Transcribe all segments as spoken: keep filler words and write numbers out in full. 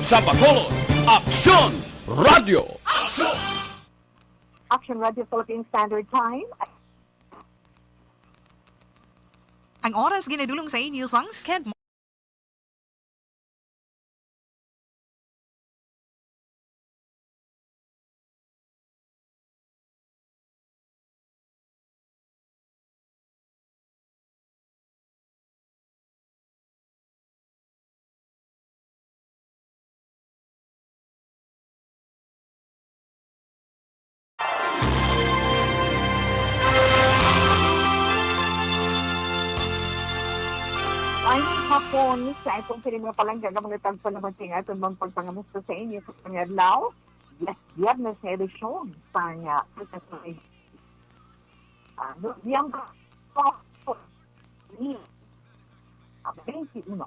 Sa Bacolod, Aksyon Radio. Action Radio Philippine Standard Time. Ang oras ginadulong sa inyo sang Sked. Ay, hapon sa atong sini mga palangga nga mga tagpalamating aton mang pagpangamusta sa inyo sa pangalaw. Yes, Biyernes nga edisyon sa nga Ano, Biyernes. Ah, twenty-one.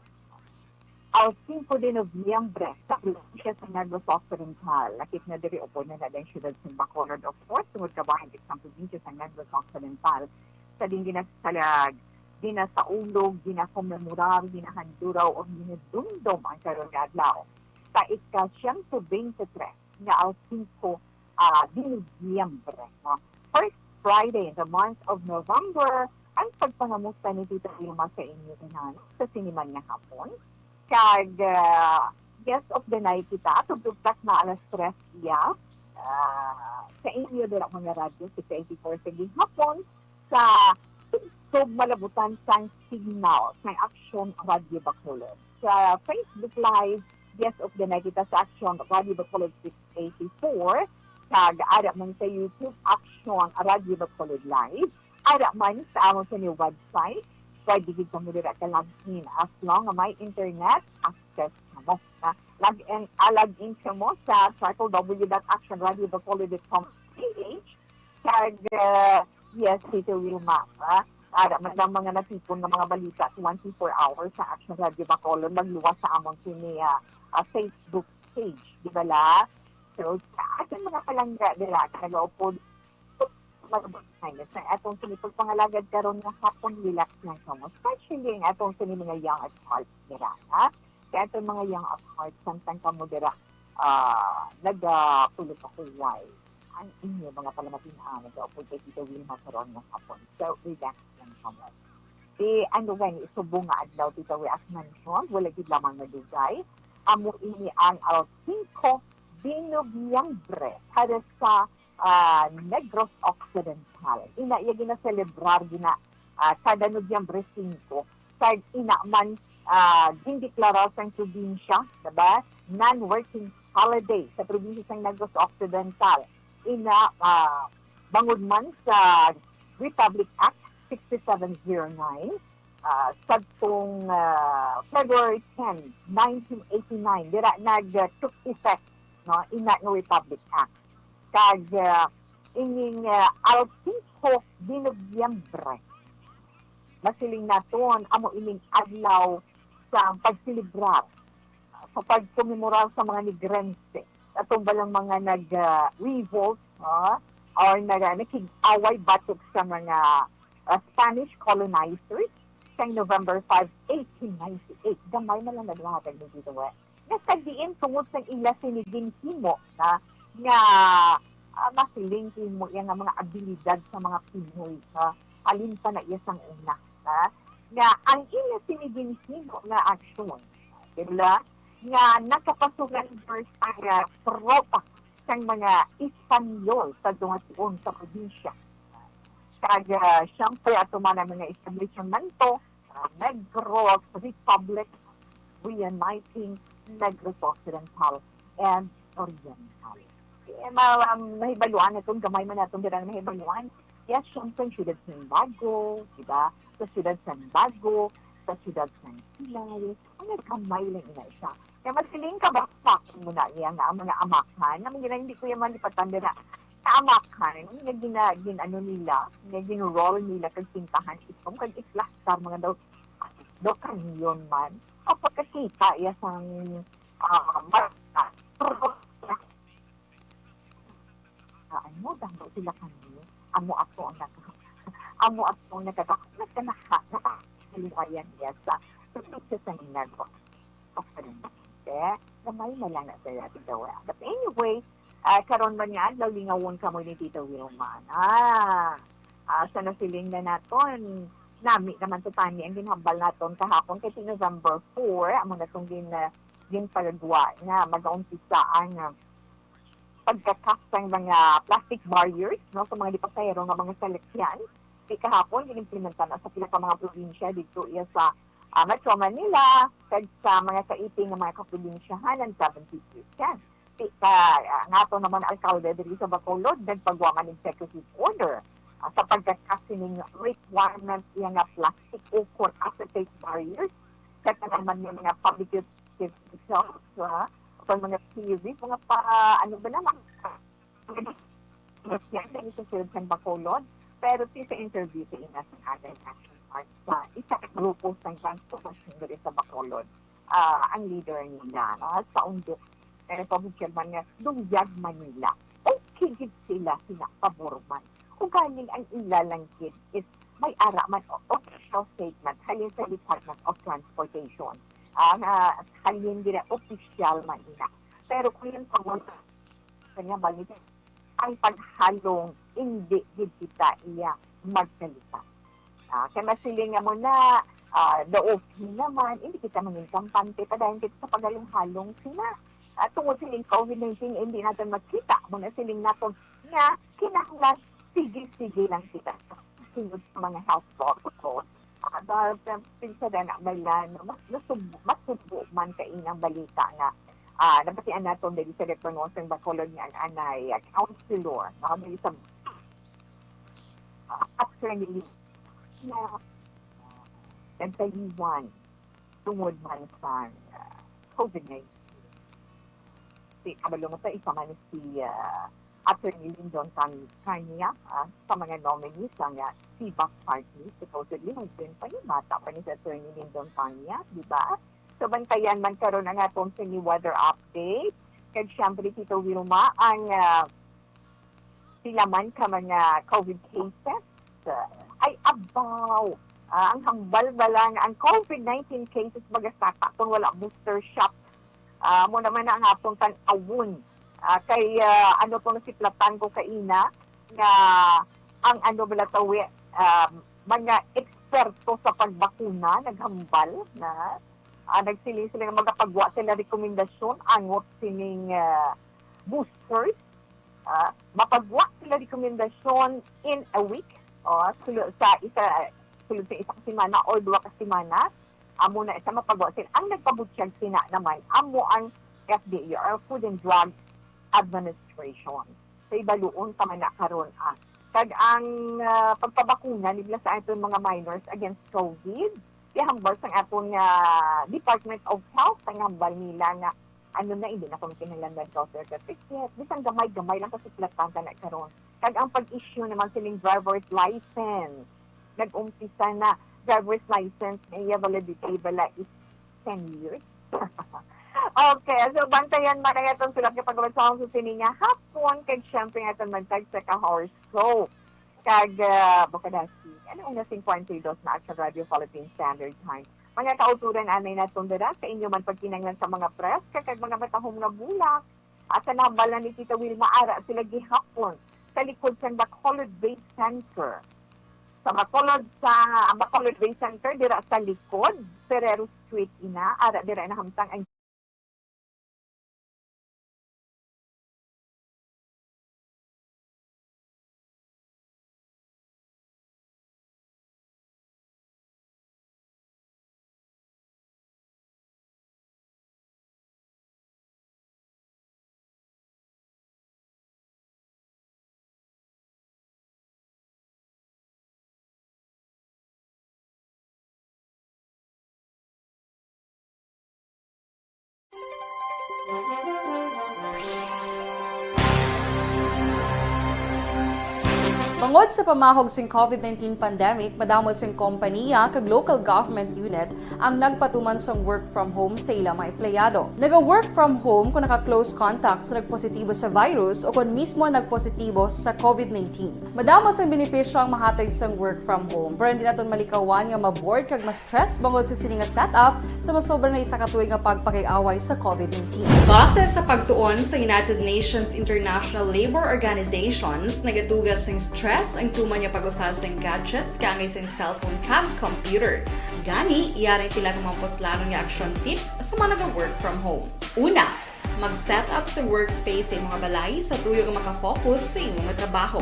Al cinco de noviembre, sa probinsya sa Negros Occidental. Lakip na diri upod na na ang siyudad sa Bacolod, of course, tungod kabahin sa probinsya sa Negros Occidental. Sa din ginasalag, ginasaulog, ginakomemorar, ginahanduraw, o ginadumdom ang karon nga adlaw. Sa ika-siyento bente tres nga al cinco ah, de Nobyembre, no? First Friday in the month of November, ang pagpangamusta ni Tita Wilma sa inyo tanan sa sini man nga hapon. Kag, ah, guest of the night kita, tugtugtak na alas tres iya. Ah, sa inyo dira mga radyo, sa eighty-four sa gihapon, sa tugtog malabutan sang signal sang Action Radio Bacolod. Sa Facebook Live, guest of the night kita sa Action Radio Bacolod six eighty-four, kag ara man sa YouTube, Action Radio Bacolod Live. Ara man sa amon sa new website, pwede gid kamo dira ka log in as long nga may internet access kamo. Na, log in, ah, log in kamo sa triple W dot action radio bacolod dot com P H. Kag, ah, yes, Tito Wilma, ha? Ara man ang mga natipon nga mga balita twenty-four hours sa Action Radio Bacolod, magluwas sa amon sini, ah, ah, Facebook page, di ba la? So, sa ating mga palangga dira, nagaupod, magabot na yun. Sa atong sini pagpangalagad karon nga hapon, relax lang kamo. Especially ang atong sini mga young at heart dira, ha? Kaya itong mga young at heart, samtang kamo dira, ah, nagapulot-ahuway ang inyo mga palamatian, nagaupod kay Tita Wilma karon nga hapon. So, relax lang kamo. Di ano gani, subong nga adlaw, Tita Wi, as mentioned, wala gid lamang nadugay. Amo ini ang al cinco de Nobyembre para sa, ah, Negros Occidental. Ina iya ginaselebrar gina, ah, kada Nobyembre singko. Kag ina man, ah, gindeklarar sang probinsya, diba? Non-working holiday sa probinsya sang Negros Occidental. Ina, ah, bangod man sa Republic Act sixty-seven zero nine, ah, sadtong, ah, February ten, nineteen eighty-nine, dira nag, ah, took effect, no, ina nga Republic Act. Kag, ah, ining, ah, al cinco de Nobyembre, masiling naton, amo ining adlaw sa pagselebrar, sa pagkomemorar sa mga Negrense, atong balang mga nag, ah, revolt, no? Or nag, nakig-away batok sa mga, ah, Spanish colonizers sa November five, eighteen ninety-eight. Gamay na lang naglahatag ni Tito Wes. Nga sa diin tungod sa ila sini ginhimo na nga, ah, masiling mo iya nga mga abilidad sa mga Pinoy, ha? Halin pa na iya sang una, ha? Nga ang ila sini ginhimo nga aksyon, diba? Nga nakapasugan first ang, ah, tropa sang mga Espanyol sa tunga-tuon sa probinsya. Kag, ah, siyempre, ato man ang mga establishment to, ah, Negros Republic, Reuniting Negros Occidental and Oriental. Eh, ma-, um, mahibaluan naton, gamay man naton dirang mahibaluan. Yes, siyempre, ang siyudad sa Bago, di ba? Sa siyudad sa Bago, sa siyudad sa Silay, ang nagkamay lang ina siya. Kaya masiling ka ba, pakon mo na iya nga ang mga amahan, na mga hindi ko yaman ipatanda na sa amahan, nga gina, gin, ano nila, nga gin-roll nila kag pintahan itom, kag iplastar mga daw, daw kanyon man. O pagkakita iya sang, ah, marka. Ah, ano, damo sila kami. Amo ako ang naka-, amo ako ang nakaka-, nagkanaha, nakakaliwayan niya sa, sa pizza sa Minago. Okay. Gamay na lang na, sir, ati daw. But anyway, ah, karon man nga adlaw, lingawon kamo ni Tita Wilma. Ah, ah, sa nasiling na naton, nami naman to tani ang ginhambal naton kahapon kay si November four, amo na tong gin-, ah, ginpagwa nga mag-umpisa ang, ah, pagkakas sang mga plastic barriers, no, sa mga dipasahero nga mga salakyan. Di kahapon, ginimplementa na sa pila ka mga probinsya dito iya sa, ah, Metro Manila, kag sa mga kaiping nga mga kaprobinsyahan ang seventy percent. Di ka, ah, nga ato naman alkalde diri sa Bacolod, nagpagwa man executive order, ah, sa pagkakas sining requirement iya nga plastic ukon acetate barriers sa tanan man nga mga public utilities, ha? Kung mga T V, mga pa, ano ba naman, yan, dahil sa Sir San Bacolod. Pero si sa interview sa ina sa Alan Action Park, sa isa ka grupo sa transportasyon diri sa Bacolod, ah, ang leader nila, ah, sa Undo, eh, pabugyan man nga, Duyag Manila. Okay gid sila, sila pabor man. Ugaling ang ila lang gid is may ara man o official statement halin sa Department of Transportation. Ah, nga halin gid, opisyal man ina. Pero kung yung pag-, kanya balik, ang paghalong, hindi gid kita iya magsalita. Ah, kay masiling nga mo na, ah, the okay naman, hindi kita mangin kampante, padayon kita sa paghalong-halong sina. Ah, tungod sining COVID nineteen, hindi natin makita, mo na siling natin nga kinahanglan, sige-sige lang kita sa sunod sa mga health protocol. Ah, dahil sa pinsa na may lan-, mas nasubo, masubo man kay inang balita nga, ah, nabatian naton diri sa Recreation Bacolod nga ang anay, ah, councilor, no, diri sa, ah, attorney na nagtaliwan tungod man sa, ah, COVID nineteen. Si, kabalo mo sa isa man si, ah, Attorney Lindon Tan-, Tanya, ah, sa mga nominees sa nga Sibak Party, supposedly has been panimata pa ni si Attorney Lindon Tanya, di ba? So, bantayan man karon ang atong sini weather update. Kag siyempre, Tito Wilma, ang, ah, sila man ka mga COVID cases, ah, ay abaw. Ah, ang hambal ba lang, ang COVID nineteen cases baga sa aton wala booster shot. Ah, mo naman na ang atong tan-awon. Ah, kay, ah, ano to, nasiplatan ko kaina nga ang ano bala tawi, ah, mga eksperto sa pagbakuna naghambal na, ah, nagsiling sila nga magapagwa sila rekomendasyon angot sining, ah, boosters. Ah, mapagwa sila rekomendasyon in a week, o, sulo-, sa isa, sulod sa isa ka semana or duha ka semana. Amo na isa mapagwa sila. Ang nagpabutyag sina naman, amo ang F D A or Food and Drug Administration. Sa ibaluon pa man na karon, ah. Kag ang, ah, pagpabakuna nila sa aton mga minors against COVID, gihambal sang aton nga Department of Health, ang hambal nila nga ano na, hindi na kami kinahanglan mag-health certificate. Bisan gamay-gamay lang kasi platan ka na karon. Kag ang pag-issue naman sining driver's license, nag-umpisa na. Driver's license na iya validity bala is ten years. Okay, so bantayan man ang atong sulat nga pagbansahon sa sini nga hapon, kag syempre nga atong magtag sa ka horoscope. Kag, ah, Bukadasi, ano una singkwenta y dos na sa Radio Philippine Standard Time. Mga kauturan, anay naton dira sa inyo man pagkinanglan sa mga preska kag mga matahom nga bulak. At sa nabal na ni Tita Wilma, ara sila gihapon sa likod sang Bacolod Base Center. Sa Bacolod, sa Bacolod Base Center, dira sa likod, Ferrero Street ina, ara dira nahamtang ang Tungod sa pamahog sing COVID nineteen pandemic, madamo sing kompaniya kag local government unit ang nagpatuman sang work from home sa ila mga empleyado. Naga-work from home kung naka-close contact sa nagpositibo sa virus o kon mismo nagpositibo sa COVID nineteen. Madamo sang benepisyo ang mahatag sang work from home, pero hindi naton malikawan nga ma-bored kag ma-stress bangod sa sini nga setup sa masobra na isa ka tuig nga pagpakig-away sa COVID nineteen. Base sa pagtuon sa United Nations International Labour Organizations, nagatuga sing stress ang tuman nga pag-usa sing gadgets kaangay sing cellphone kag computer. Gani, yari sila kung mga puslanon nga action tips sa mga naga-work from home. Una, mag-set up sa workspace sa imong balay sa tuyo nga makafocus sa imong trabaho.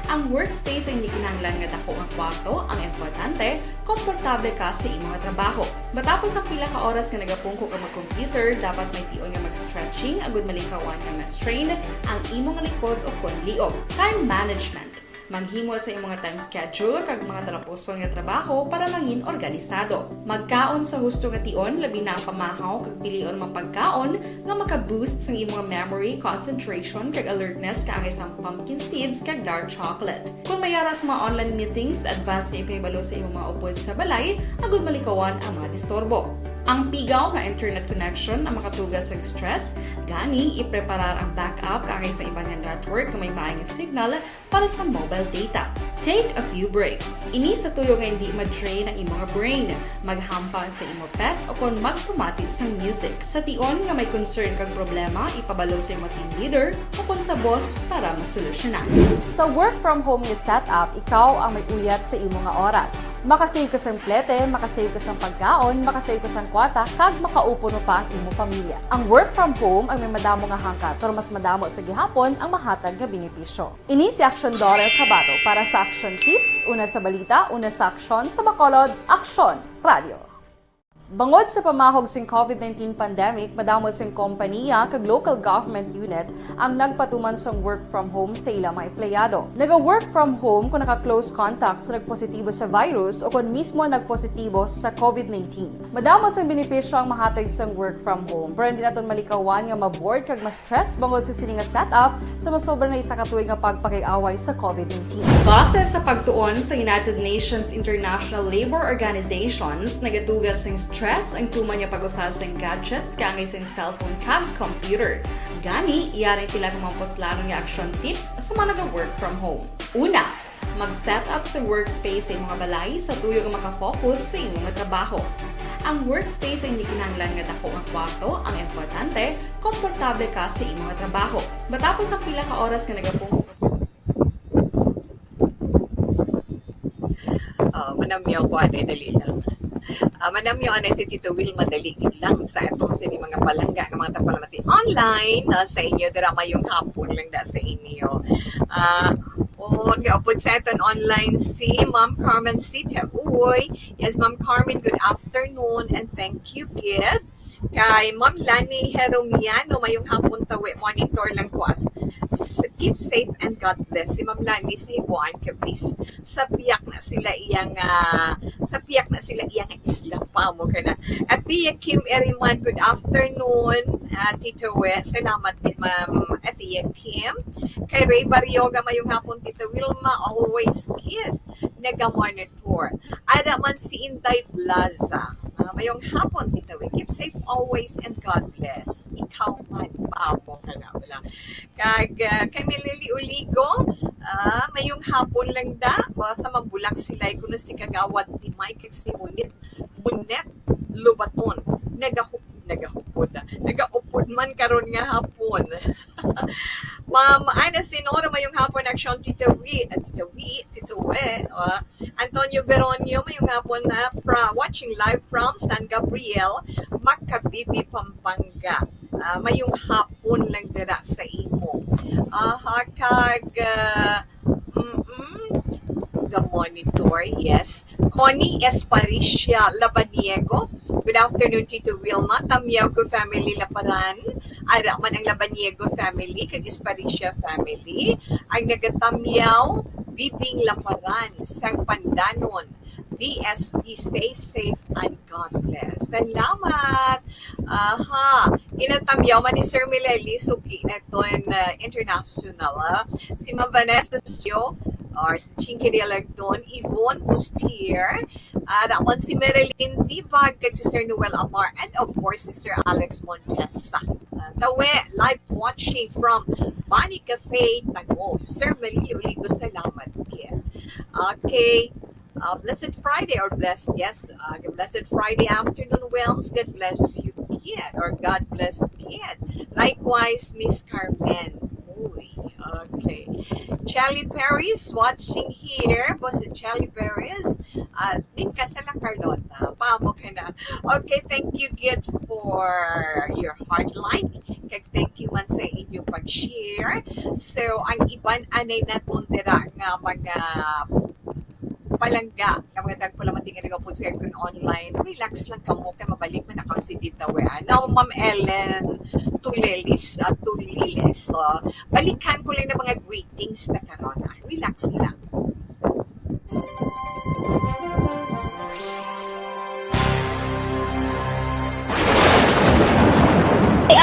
Ang workspace ay hindi kinahanglan nga dako nga kwarto, ang importante, komportable ka sa imong trabaho. Matapos ang pila ka oras nga nagapungko ka mag-computer, dapat may tion nga mag-stretching agud malikawan nga ma-strain ang imong likod o kon liog. Time management. Maghimo sa imong time schedule kag mga talapuson nga trabaho para mangin organisado. Magkaon sa husto nga tion, labi na ang pamahaw kag pilion mga pagkaon nga maka-boost sang imong memory, concentration, kag alertness kaangay sang pumpkin seeds kag dark chocolate. Kung may ara sa mga online meetings, advance nga ipahibalo sa imong mga upod sa balay agud malikawan ang mga disturbo. Ang pigaw nga internet connection ang makatuga sa stress, gani ipreparar ang backup kaangay sa iban nga network nga may maay nga signal para sa mobile data. Take a few breaks. Ini sa tuyo nga hindi ma-drain ang imong brain. Maghampang sa imo pet o kon magpamati sang music. Sa tion nga may concern kag problema, ipabalo sa imo team leader o kon sa boss para masolusyonan. Sa work from home nga setup, ikaw ang may uyat sa imo nga oras. Makasave ka sang plete, makasave ka sang pagkaon, makasave ka sang kwarta, kag makaupod pa ang imo pamilya. Ang work from home ang may madamo nga hangkat, pero mas madamo sa gihapon ang mahatag nga benepisyo. Ini si Action Doris Habato para sa Action Tips, una sa balita, una sa aksyon, sa Bacolod, Aksyon Radio. Bangod sa pamahog sing COVID nineteen pandemic, madamo sing kompaniya kag local government unit ang nagpatuman sang work from home sa ila mga empleyado. Naga-work from home kung naka-close contact sa nagpositibo sa virus o kon mismo nagpositibo sa COVID nineteen. Madamo sang benepisyo ang mahatag sang work from home, pero hindi naton malikawan nga ma-bored kag ma-stress bangod sa sini nga setup sa masobra na isa ka tuig nga pagpakig-away sa COVID nineteen. Base sa pagtuon sa United Nations International Labour Organizations, nagatuga sing stress ang tuman nga pag-usa sing gadgets kaangay sing cellphone kag computer. Gani, yari sila kung mga puslanon nga action tips sa mga naga-work from home. Una, mag-set up sa workspace sa imong balay sa tuyo nga makafocus sa imong trabaho. Ang workspace ay hindi kinahanglan nga dako nga kwarto, ang importante, komportable ka sa imong trabaho. Matapos ang pila ka oras nga nagapungko ka Ah, manamyaw ko, anay, dali lang. Ah, manamyaw, anay, si Tito Will, madali gid lang sa atong sini mga palangga nga mga tapalamati online, ah, sa inyo dira, mayong hapon lang da sa inyo. Ah, on nga upod sa aton online si Ma'am Carmen Sita. Uy, yes, Ma'am Carmen, good afternoon and thank you gid. Kay Ma'am Lani Heromiano, mayong hapon, tawi, monitor lang ko as s- keep safe and God bless. Si Ma'am Lani sa Hibuan, Capiz. Sa piyak na sila iyang, ah, sa piyak na sila iyang isla pa mo ka na. Athea Kim Eriman, good afternoon. Ah, Tito We, salamat din, Ma'am Athea Kim. Kay Ray Barrioga, mayong hapon, Tito Wilma, always kid naga-monitor. Ada man si Inday Plaza. Ah, mayong hapon, Tito We. Keep safe always and God bless. Ikaw man, pamo ka na, wala. Kag, ah, kay Milili Uligo, ah, mayong hapon lang da. Basta mabulak sila, kuno si Kagawad Timay, kag si Munit, Munet Lubaton. Nagahup, nagahupod na. Nagaupod man karon nga hapon. Ma'am Ana Sinora, mayong hapon, action, Tito We, ah, Tito We, Tito We, ah, Antonio Veronio, mayong hapon na, from, watching live from San Gabriel, Macabebe, Pampanga. Ah, mayong hapon lang dira sa imo. Aha, kag, ah, mm-mm, ga-monitor, yes. Connie Esparicia Labaniego, good afternoon, Tito Wilma. Tamyaw ko family, Laparan. Ara man ang Labaniego family kag Esparicia family. Ang nagatamyaw, Bibing Laparan, sang Pandanon. D S P, stay safe and God bless. Salamat! Aha! Inatamyaw man ni Sir Mileli, suki na ton, uh, international. Ah. Si Ma'am Vanessa Sio, or si Chinky Realagnon, Yvonne Bustier, ah, da man si Marilyn Dibag, kag si Sir Noel Amar, and of course, si Sir Alex Montesa. Ah, tawe, live watching from Bani Cafe, Taguig. Sir Melilio Uligo, salamat gid. Okay. Uh, blessed Friday or blessed, yes, uh, blessed Friday afternoon, Wilms. God bless you, kid, or God bless, kid. Likewise, Miss Carmen. Uy, okay. Chelly Perez watching here. Boss Chelly Perez. Uh, din ka sa La Carlota. Pamo ka na. Okay, thank you, kid, for your heart like. Kag thank you man sa inyong pag-share. So, ang iban anay naton dira nga mga palangga nga mga tagpalamanting nga nagapod sa aton online, relax lang kamo kay mabalik man ako si Tita Wea. Now, Ma'am Ellen Tulilis, ah, Tulilis, so, balikan ko lang ng mga greetings na karon, ah. Relax lang.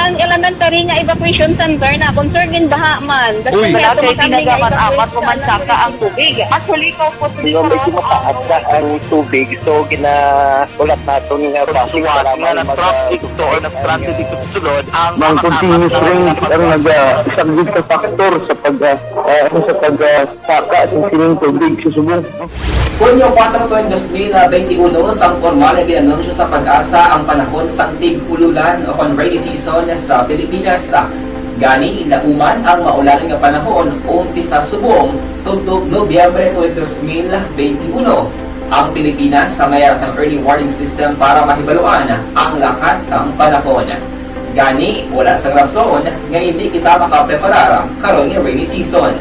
Ang elementary nga evacuation center na concern gin baha man. Uy. Wala kay tinagaman apat o mansaka ang tubig. Actually, ikaw po, medyo mataas na ang tubig, so ginahulat naton nga basi nga nag-traffic to or nag-transit dito sa sulod ang mga continuous rain ang nagasaglit sa factor sa pag, ah, ah, ano, sa pag, ah, saka sa sining tubig sa subong. Hunyo kuwatro, tuig dos mil benti uno, sang pormal nga gin-anunsyo sa PAGASA ang panahon sang tig-ululan o kon rainy season sa Pilipinas. Gani, lauman ang maulan nga panahon umpisa subong tubtob Nobyembre tuig dos mil benti uno. Ang Pilipinas sa mayar sang early warning system para mahibaluan ang lakat sang panahon. Gani, wala sang rason nga indi kita makapreparar karon nga rainy season.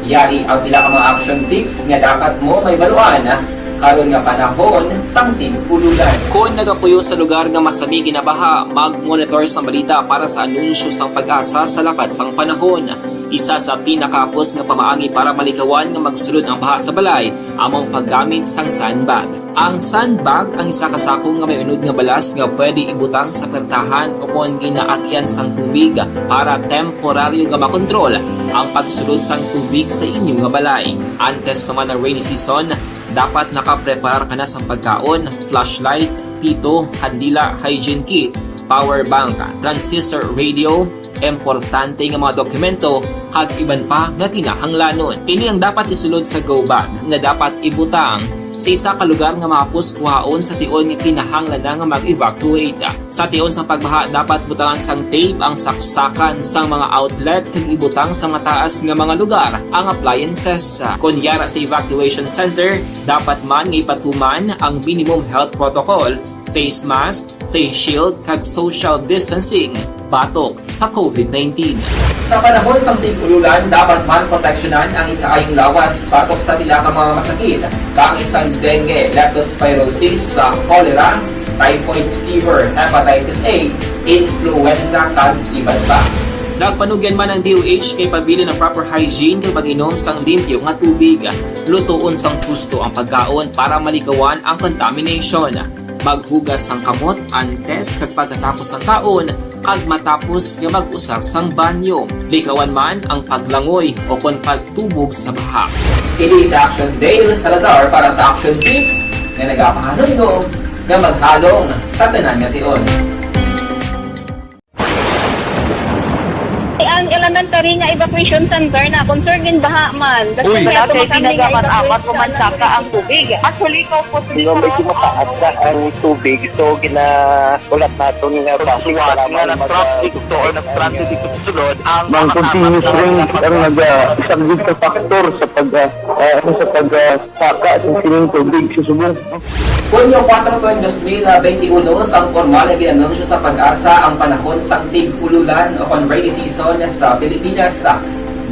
Yari ang pila ka mga action tips nga dapat mo mahibaluan karon nga panahon sang tig-ululan. Kon nagapuyo sa lugar nga masami ginabaha, mag-monitor sang balita para sa anunsyo sang PAGASA sa lakat sang panahon. Isa sa pinakahapos nga pamaagi para malikawan nga magsulod ang baha sa balay amo ang paggamit sang sandbag. Ang sandbag ang isa ka sako nga may unod nga balas nga pwede ibutang sa pertahan o kon ginaagyan sang tubig para temporaryo nga makontrol ang pagsulod sang tubig sa inyo nga balay. Antes pa man ang rainy season, dapat nakapreparar ka na sang pagkaon, flashlight, pito, kandila, hygiene kit, power bank, transistor radio, importante nga mga dokumento, kag iban pa nga kinahanglanon. Ini ang dapat isulod sa go bag nga dapat ibutang sa isa ka lugar nga mahapos kuhaon sa tion nga kinahanglan na nga mag-evacuate. Sa tion sang pagbaha, dapat butangan sang tape ang saksakan sang mga outlet kag ibutang sa mataas nga mga lugar ang appliances. Kon yara sa evacuation center, dapat man nga ipatuman ang minimum health protocol, face mask, face shield, kag social distancing batok sa COVID nineteen. Sa panahon sang tig-ululan, dapat man proteksyonan ang ikaayong lawas batok sa pila ka mga masakit, kaangay sang dengue, leptospirosis, sa cholera, typhoid fever, hepatitis A, influenza, kag iban pa. Nagpanugyan man ang D O H kay pabilin ang proper hygiene kag pag-inom sang limpyo nga tubig. Lutoon sang husto ang pagkaon para malikawan ang contamination. Maghugas sang kamot antes kag pagkatapos sang kaon, kag matapos nga mag-usar sang banyo. Likawan man ang paglangoy o kon pagtubog sa baha. Kini si Action Dale Salazar para sa Action Tips nga nagapahanumdom nga maghalong sa tanan nga tion. Ang elementary nga evacuation center na concern gin baha man. Uy. Wala kay tinagaman apat o mansaka ang tubig. Actually, ikaw po, medyo mataas na ang tubig, so ginahulat naton nga basi nga nag-traffic to or nag-transit dito sa sulod ang mga continuous rain ang nagasaglit sa factor sa pag, ah, ah, ano, sa pag, ah, saka sa sining tubig sa subong. Hunyo kuwatro, tuig dos mil benti uno, sang pormal nga gin-anunsyo sa PAGASA ang panahon sang tig-ululan o kon rainy season sa Pilipinas.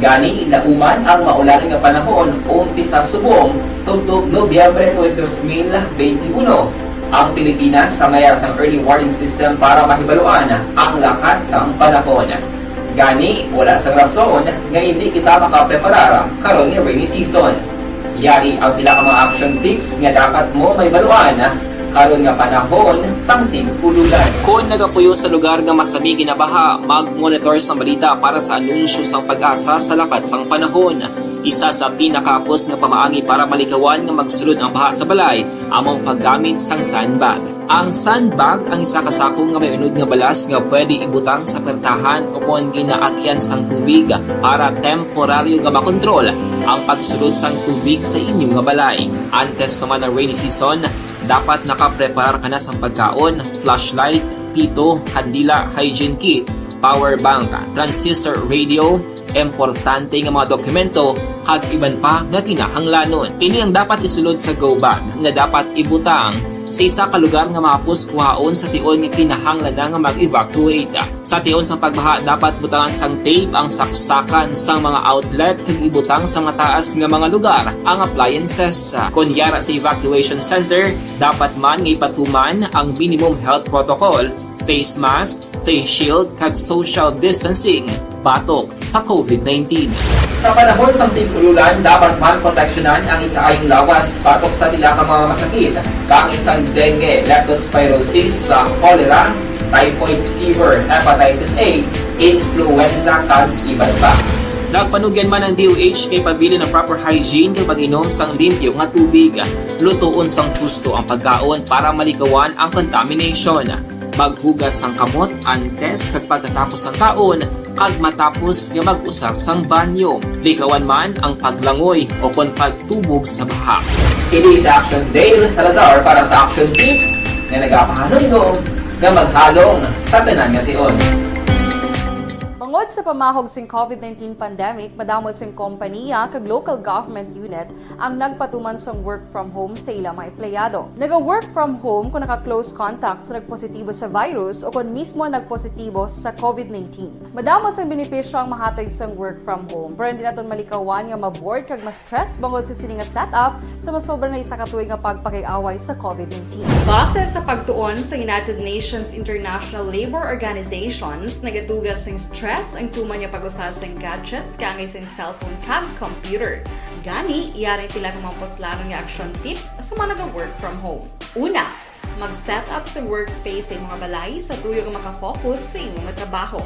Gani, lauman ang maulan nga panahon umpisa subong tubtob Nobyembre tuig dos mil benti uno. Ang Pilipinas sa mayar sang early warning system para mahibaluan ang lakat sang panahon. Gani, wala sang rason nga indi kita makapreparar karon nga rainy season. Yari ang pila ka mga action tips nga dapat mo mahibaluan Karon nga panahon sang tig-ululan. Kon nagapuyo sa lugar nga masami ginabaha, mag-monitor sang balita para sa anunsyo sang PAGASA sa lakat sang panahon. Isa sa pinakahapos nga pamaagi para malikawan nga magsulod ang baha sa balay amo ang paggamit sang sandbag. Ang sandbag ang isa ka sako nga may unod nga balas nga pwede ibutang sa pertahan o kon ginaagyan sang tubig para temporaryo nga makontrol ang pagsulod sang tubig sa inyo nga balay. Antes pa man ang rainy season, dapat nakapreparar ka na sang pagkaon, flashlight, pito, kandila, hygiene kit, power bank, transistor radio, importante nga mga dokumento, kag iban pa nga kinahanglanon. Ini ang dapat isulod sa go bag nga dapat ibutang sa isa ka lugar nga mahapos kuhaon sa tion nga kinahanglan na nga mag-evacuate. Sa tion sang pagbaha, dapat butangan sang tape ang saksakan sang mga outlet kag ibutang sa mataas nga mga lugar ang appliances. Kon yara sa evacuation center, dapat man nga ipatuman ang minimum health protocol, face mask, face shield, kag social distancing batok sa COVID nineteen. Sa panahon sang tig-ululan, dapat man proteksyonan ang ikaayong lawas batok sa pila ka mga masakit, kaangay sang dengue, leptospirosis, sa cholera, typhoid fever, hepatitis A, influenza, kag iban pa. Nagpanugyan man ang D O H nga ipabilin ang proper hygiene kag pag-inom sang limpyo nga tubig. Lutoon sang husto ang pagkaon para malikawan ang contamination. Maghugas sang kamot antes kag pagkatapos sang kaon, kag matapos nga mag-usar sang banyo. Likawan man ang paglangoy o kon pagtubog sa baha. Kini si Action Dale Salazar para sa Action Tips nga nagapahanumdom nga maghalong sa tanan nga tion. Bangod sa pamahog sing COVID nineteen pandemic, madamo sing kompaniya kag local government unit ang nagpatuman sang work from home sa ila mga empleyado. Naga-work from home kung naka-close contact sa nagpositibo sa virus o kon mismo nagpositibo sa COVID nineteen. Madamo sang benepisyo ang mahatag sang work from home, pero hindi naton malikawan nga ma-bored kag ma-stress bangod sa sini nga setup sa masobra na isa ka tuig nga pagpakig-away sa COVID nineteen. Base sa pagtuon sa United Nations International Labour Organizations, nagatuga sing stress ang tuman nga pag-usa sing gadgets kaangay sing cellphone kag computer. Gani, yari pila ka mga puslanon nga action tips sa mga naga-work from home. Una, mag-set up sa workspace sa imong balay sa tuyo nga makafocus sa imong trabaho.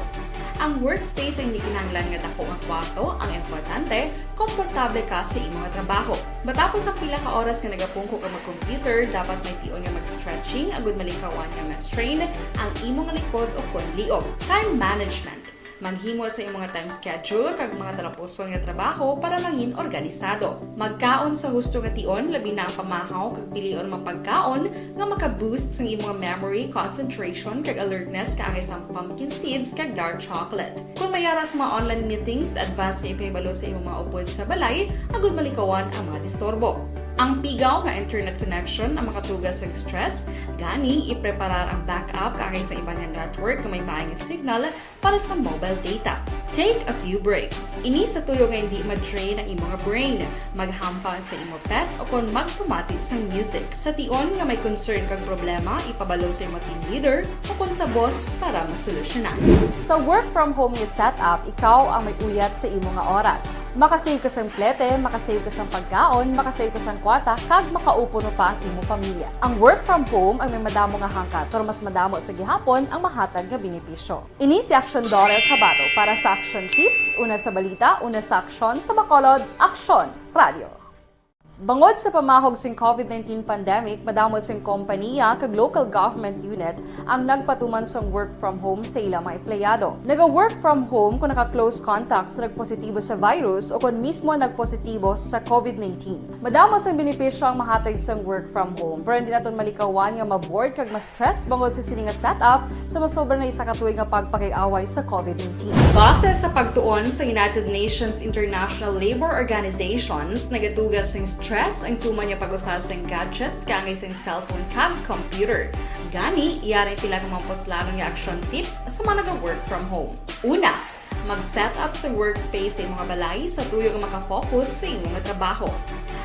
Ang workspace ay hindi kinahanglan nga dako nga kwarto, ang importante, komportable ka sa imong trabaho. Matapos ang pila ka oras nga nagapungko ka mag-computer, dapat may tion nga mag-stretching agud malikawan nga ma-strain ang imong likod o kon liog. Time management. Maghimo sa imong time schedule kag mga talapuson nga trabaho para mangin organisado. Magkaon sa husto nga tion, labi na ang pamahaw kag pilion mga pagkaon nga maka-boost sang imong memory, concentration, kag alertness kaangay sang pumpkin seeds kag dark chocolate. Kung may ara sa mga online meetings, advance nga ipahibalo sa imong mga upod sa balay agud malikawan ang mga disturbo. Ang pigaw nga internet connection ang makatuga sa stress, gani ipreparar ang backup kaangay sa iban nga network nga may maay nga signal para sa mobile data. Take a few breaks. Ini sa tuyo nga hindi ma-drain ang imong brain. Maghampang sa imo pet o kon magpamati sang music. Sa tion nga may concern kag problema, ipabalo sa imo team leader o kon sa boss para masolusyonan. Sa work from home nga setup, ikaw ang may uyat sa imo nga oras. Makasave ka sang plete, makasave ka sang pagkaon, makasave ka sang kwarta, kag makaupo pa ang imo pamilya. Ang work from home ang may madamo nga hangkat, pero mas madamo sa gihapon ang mahatag nga benepisyo. Ini si Action Dorer Cabato para sa Action Tips, una sa balita, una sa aksyon, sa Bacolod, Aksyon Radio. Bangod sa pamahog sing COVID nineteen pandemic, madamo sing kompaniya kag local government unit ang nagpatuman sang work from home sa ila mga empleyado. Naga-work from home kung naka-close contact sa nagpositibo sa virus o kon mismo nagpositibo sa COVID nineteen. Madamo sang benepisyo ang mahatag sang work from home, pero hindi naton malikawan nga ma-bored kag ma-stress bangod sa sini nga setup sa masobra na isa ka tuig nga pagpakig-away sa COVID nineteen. Base sa pagtuon sa United Nations International Labour Organizations, nagatuga sing stress ang tuman nga pag-usa sing gadgets kaangay sing cellphone kag computer. Gani, yari pila ka mga puslanon nga action tips sa mga naga-work from home. Una, mag-set up sa workspace sa imong balay sa tuyo nga makafocus sa imong trabaho.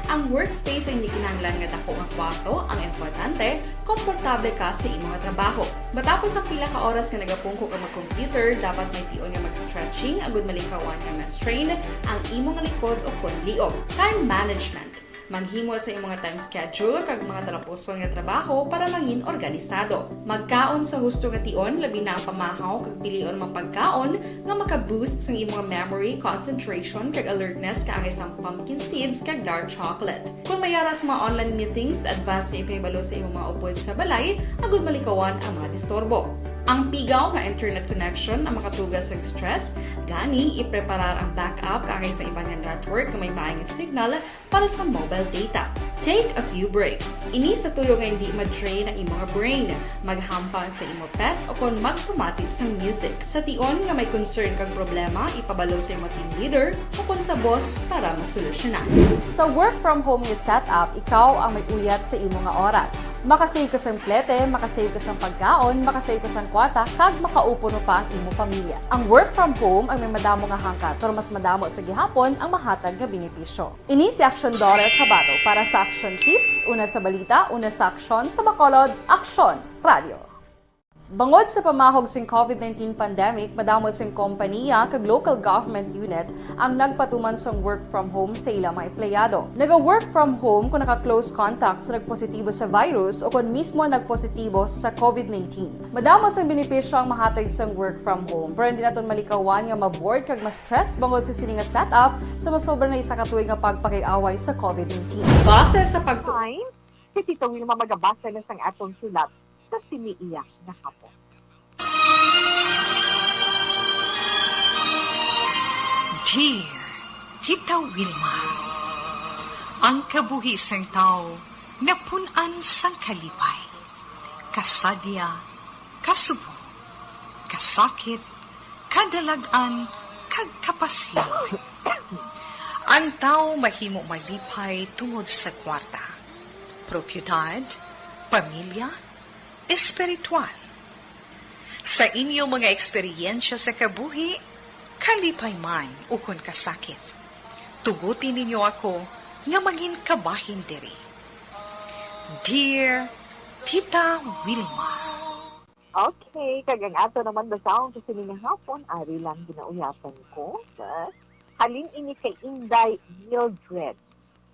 Ang workspace ay hindi kinahanglan nga dako nga kwarto, ang importante, komportable ka sa imong trabaho. Matapos ang pila ka oras nga nagapungko ka mag-computer, dapat may tion nga mag-stretching agud malikawan nga ma-strain ang imong likod o kon liog. Time management. Maghimo sa imong time schedule kag mga talapuson nga trabaho para mangin organisado. Magkaon sa husto nga tion, labi na ang pamahaw kag pilion mga pagkaon nga maka-boost sang imong memory, concentration, kag alertness kaangay sang pumpkin seeds kag dark chocolate. Kung may ara sa mga online meetings, advance nga ipahibalo sa imong mga upod sa balay agud malikawan ang mga disturbo. Ang pigaw nga internet connection ang makatuga sa stress, gani ipreparar ang backup kaangay sa iban nga network nga may maayong signal para sa mobile data. Take a few breaks. Ini sa tuyo nga hindi ma-drain ang imong brain. Maghampang sa imo pet o kon magpamati sang music. Sa tion nga may concern kag problema, ipabalo sa imo team leader o kon sa boss para masolusyonan. Sa work from home nga setup, ikaw ang may uyat sa imo nga oras. Makasave ka sang plete, makasave ka sang pagkaon, makasave ka sang kwarta, kag makaupo pa ang imo pamilya. Ang work from home ang may madamo nga hangkat, pero mas madamo sa gihapon ang mahatag nga benepisyo. Ini si Action Daughter Kabato para sa Action Tips, una sa balita, una sa aksyon, sa Bacolod, Aksyon Radio. Bangod sa pamahog sing covid nineteen pandemic, madamo sing kompanya kag local government unit ang nagpatuman sang work from home sa ila mga empleyado. Naga-work from home kung naka-close contact sa nagpositibo sa virus o kon mismo nagpositibo sa covid nineteen. Madamo sang benepisyo ang mahatag sang work from home, pero hindi naton malikawan nga ma-bored kag ma-stress bangod sa sini nga setup sa masobra na isa ka tuig nga pagpakig-away sa covid nineteen. Base sa pagtu- Fine. Si Tita Wilma magabasa na sang atong sulat sa sini iya nga hapon. Dear Tita Wilma, ang kabuhi sang tawo napun-an sang kalipay, kasadya, kasubong, kasakit, kadalag-an, kag kapasyawan. Ang tawo mahimo malipay tungod sa kwarta, propiedad, pamilya, espiritual. Sa inyo mga eksperyensya sa kabuhi, kalipay man ukon kasakit, tuguti ninyo ako nga mangin kabahin diri. Dear Tita Wilma. Okay, kag ang ato naman basahon sa sini nga hapon, ari lang ginauyapan ko. Sa, halin ini kay Inday Mildred.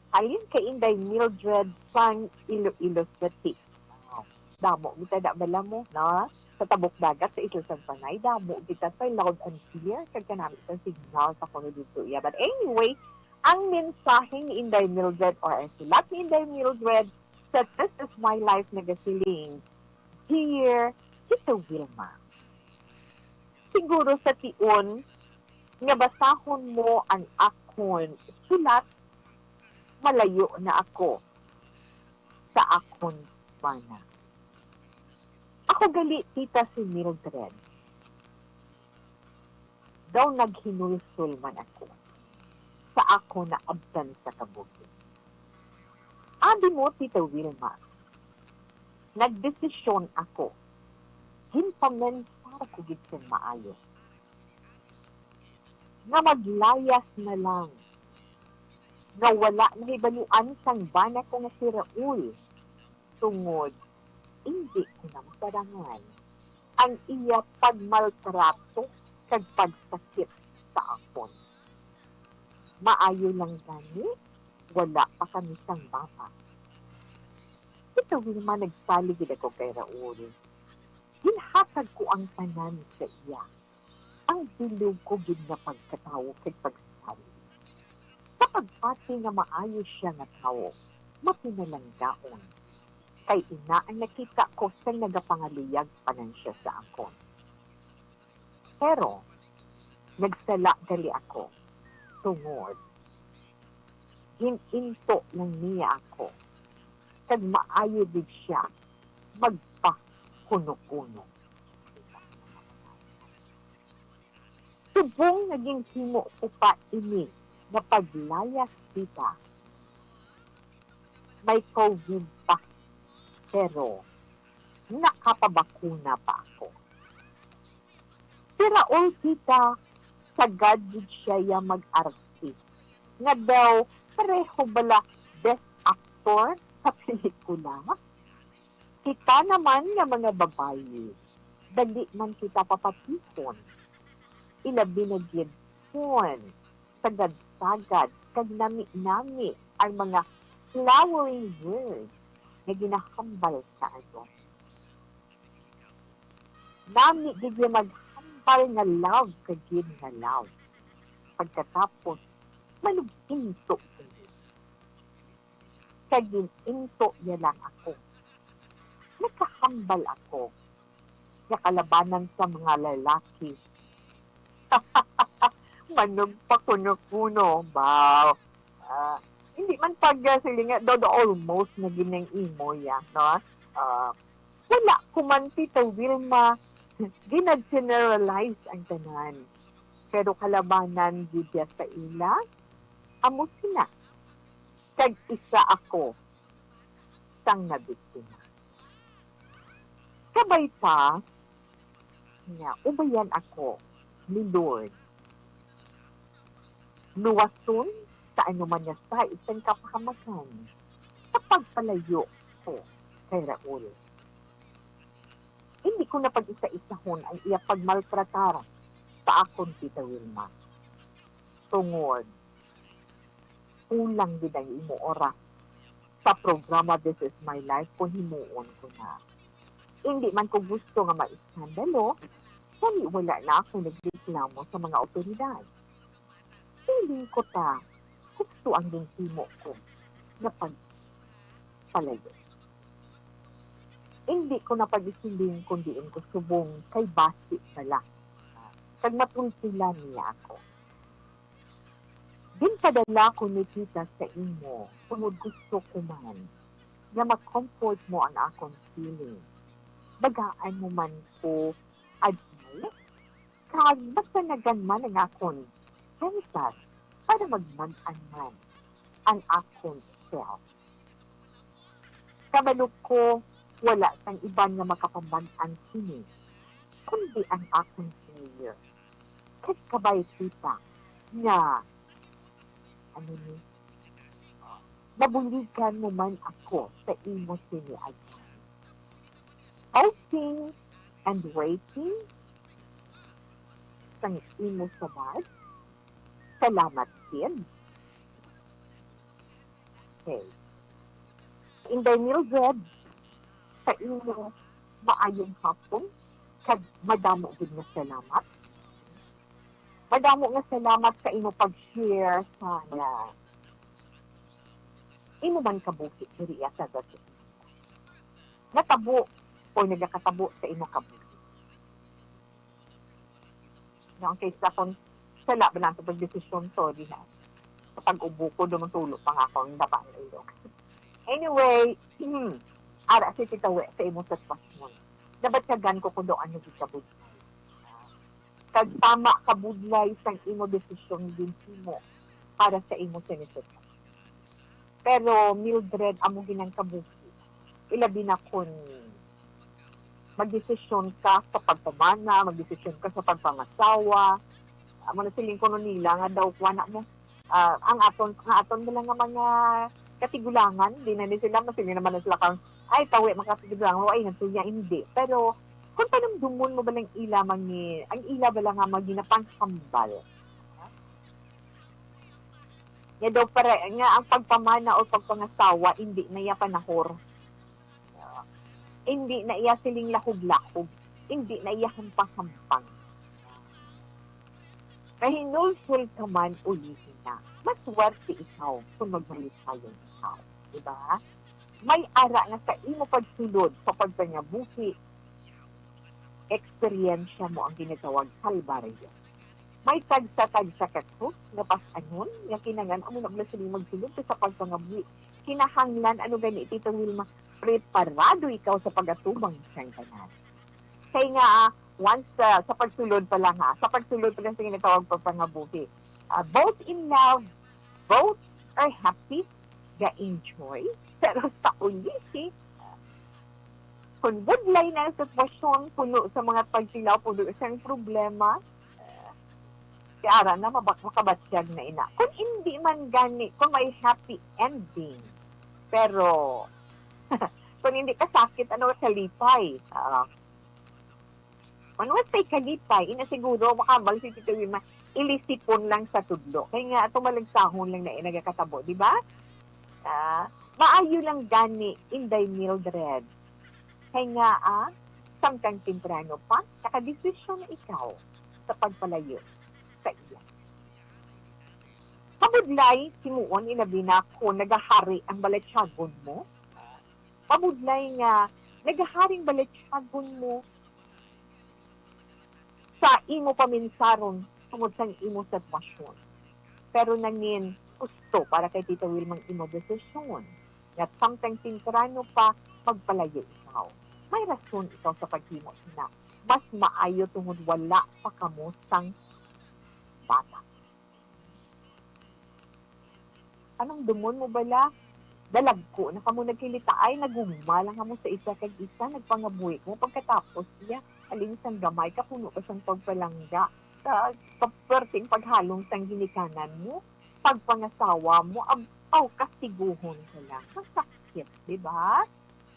Halin kay Inday Mildred sang Iloilo City. Damo kita da bala mo, no? Sa tabok dagat, sa isla sang Panay, damo kita sa loud and clear, kag kanami sa signal sa kuno dito iya. But anyway, ang mensahe ni Inday Mildred or ang sulat ni Inday Mildred sa This Is My Life nagasiling, Dear Tito Wilma, siguro sa tion nga basahon mo ang akon sulat, malayo na ako sa akon bana. Ako gali, tita, si Mildred. Daw naghinulsol man ako sa ako naabtan sa kabuhi. Abi mo, Tita Wilma, nagdesisyon ako, ginpamensar ko gid sing maayo, nga maglayas na lang, nga wala nahibaluan sang bana ko nga si Raul, tungod indi ko na maparangan ang iya pagmaltrato kag pagsakit sa akon. Maayo lang gani, wala pa kami sang bata. Kita Wilma, nagsalig gid ako kay Raul. Ginhatag ko ang tanan sa iya. Ang bilog ko gid nga pagkatawo kag pagsalig. Sa pagpati nga maayo siya nga tawo, mapinalanggaon. Kay ina ang nakita ko sang nagapangaluyag pa man siya sa akon. Pero, nagsala gali ako, tungod gin-into lang niya ako, kag maayo gid siya magpakuno-kuno. Subong nga ginhimo ko pa ini nga paglayas, tita, may covid pa, pero nakapabakuna pa ako. Si Raul, tita, sagad gid siya ya mag-arte, nga daw pareho bala best actor sa pelikula. Kita naman nga mga babayi, dali man kita papatihon. Ilabi na gid kon sagad-sagad kag nami-nami ang mga flowering words nga ginahambal sa ano. Nami gid niya maghambal nga love, ka gid nga love. Pagkatapos, manug-into ko. Kag gin-into niya lang ako. Nagkahambal ako nga kalabanan sa mga lalaki. Manugpa kuno-kuno, baw. Ah, hindi man pag, ah, siling nga, do, do, almost na ginang imo ya, no? Ah, wala ko man, Tita Wilma, gina-generalize ang tanan. Pero kalabanan gid ya sa ila, amo sina. Kag isa ako sang nabiktima. Kabay pa nga ubayan ako ni Lord. Luwason sa anuman nga sa isang kapahamakan sa pagpalayo ko kay Raul. Hindi ko na pag-isa-isahon ang iya pagmaltratar sa akon, Tita Wilma. Tungod, kulang gid ang imo oras sa programa This Is My Life kung himuon ko na. Hindi man ko gusto nga maiskandalo, kani wala na ako nagreklamo sa mga awtoridad. Feeling ko ta, gusto ang ginhimo ko nga pagpalayo. Hindi ko na pag-isiling kung diin ko subong kay basi bala. Kag matultilan niya ako. Ginpadala ko ni Tita sa imo, tungod gusto ko man nga ma-comfort mo ang akon feeling. Bagaan mo man ko advice, kag masanagan man ang akon chances para magmag-an man ang akon self. Kabalo ko, wala sang iban nga makapamag-an sini, kundi ang akon mayor. Kag kabay kita nga, ano ni, mabuligan mo man ako sa imo sini, ay. Hoping and waiting sang imo samad. Salamat, Sid. Okay. Inday Mildred, sa imo maayong hapon, kag madamo gid nga salamat. Madamo nga salamat sa imo pag-share sa, nga imo man kabuhi diri sa Dutch. Natabo o nagakatabo sa imo kabuhi. No, ang case akon, sala ba lang sa pagdesisyon, sorry ha. Sa pag-ubo ko, duman tulo pa nga ako ang dapa ang ilog. Anyway, hmm, ara si Tita We sa imong sitwasyon. Nabatyagan ko kung ano gid kabudlay. Kag tama kabudlay sang imo desisyon ginhimo para sa imo sinisitwasyon. Pero, Mildred, amo ginang kabuhi. Ilabi na kun magdesisyon ka sa pagpamana, magdesisyon ka sa pagpangasawa. Amo na siling kuno nila nga daw, kuha na mo, ah, ang aton, ang aton na lang nga mga katigulangan, di na ni sila, masili naman na sila kang, "Ay, tawi, makatigulangan, ay, nagtuya, hindi." Pero, kung panumdumon mo ba lang ila, mangi-, ang ila ba lang nga maginapanghambal, nga daw para, nga ang pagpamana o pagpangasawa, hindi na iya panahor. Hindi na iya siling lahog-lahog. Hindi na iya hampang-hampang. Mahinulsol ka man, ulihi na. Maswerte ikaw kung magmalipayon ikaw. Diba? May ara nga sa imo pagsulod sa pagpangabuhi, eksperyensya mo ang ginatawag kalbaryo. May tagsa-tagsa ka krus nga pas-anon nga kinahanglan amo na bala sila magsulod sa pagpangabuhi. Kinahanglan, ano gani, Tita Wilma, preparado ikaw sa pag-atubang sang tanan. Kay nga, ah, once, ah, sa pagsulod pa lang, ha, sa pagsulod pa lang sa ginatawag pagpangabuhi, ah, both in love, both are happy, ga-enjoy, pero sa ulihi, kung budlay na ang sitwasyon, puno sa mga pagtilaw, puno sang problema, si ara na mabak-, makabatyag na ina. Kung hindi man gani, kung may happy ending, pero kung hindi ka sakit, ano, kalipay. Ah, kung wala tay kalipay, ina siguro, makabal si Tito Wilma, ilisipon lang sa tudlo. Kaya nga, ato malagsahon lang na nagakatabo, di ba? Ah, Maayo lang gani, Inday Mildred. Kay nga, ah, samtang temprano pa, nakadesisyon na ikaw sa pagpalayo sa iya. Mabudlay, himuon, ilabi na kung nagahari ang balatyagon mo. Mabudlay nga nagaharing balatyagon mo sa imo paminsaron tungod sang imo sitwasyon. Pero nangin husto para kay Tita Wilma ang imo desisyon nga samtang temprano pa magpalayo ikaw. May rason ikaw sa paghimo sina. Mas maayo tungod wala pa kamo sang bata. Anong dumon mo bala? Dalagko na kamo nagkilitaay, nagugma lang kamo sa isa kag isa, nagpangabuhi kamo. Pagkatapos niya, halin sang gamay ka, puno ka sang pagpalangga. Sa pa-, perting paghalong sang ginikanan mo, pagpangasawa mo, ab-, aw, kastiguhon ka lang. Masakit, di ba?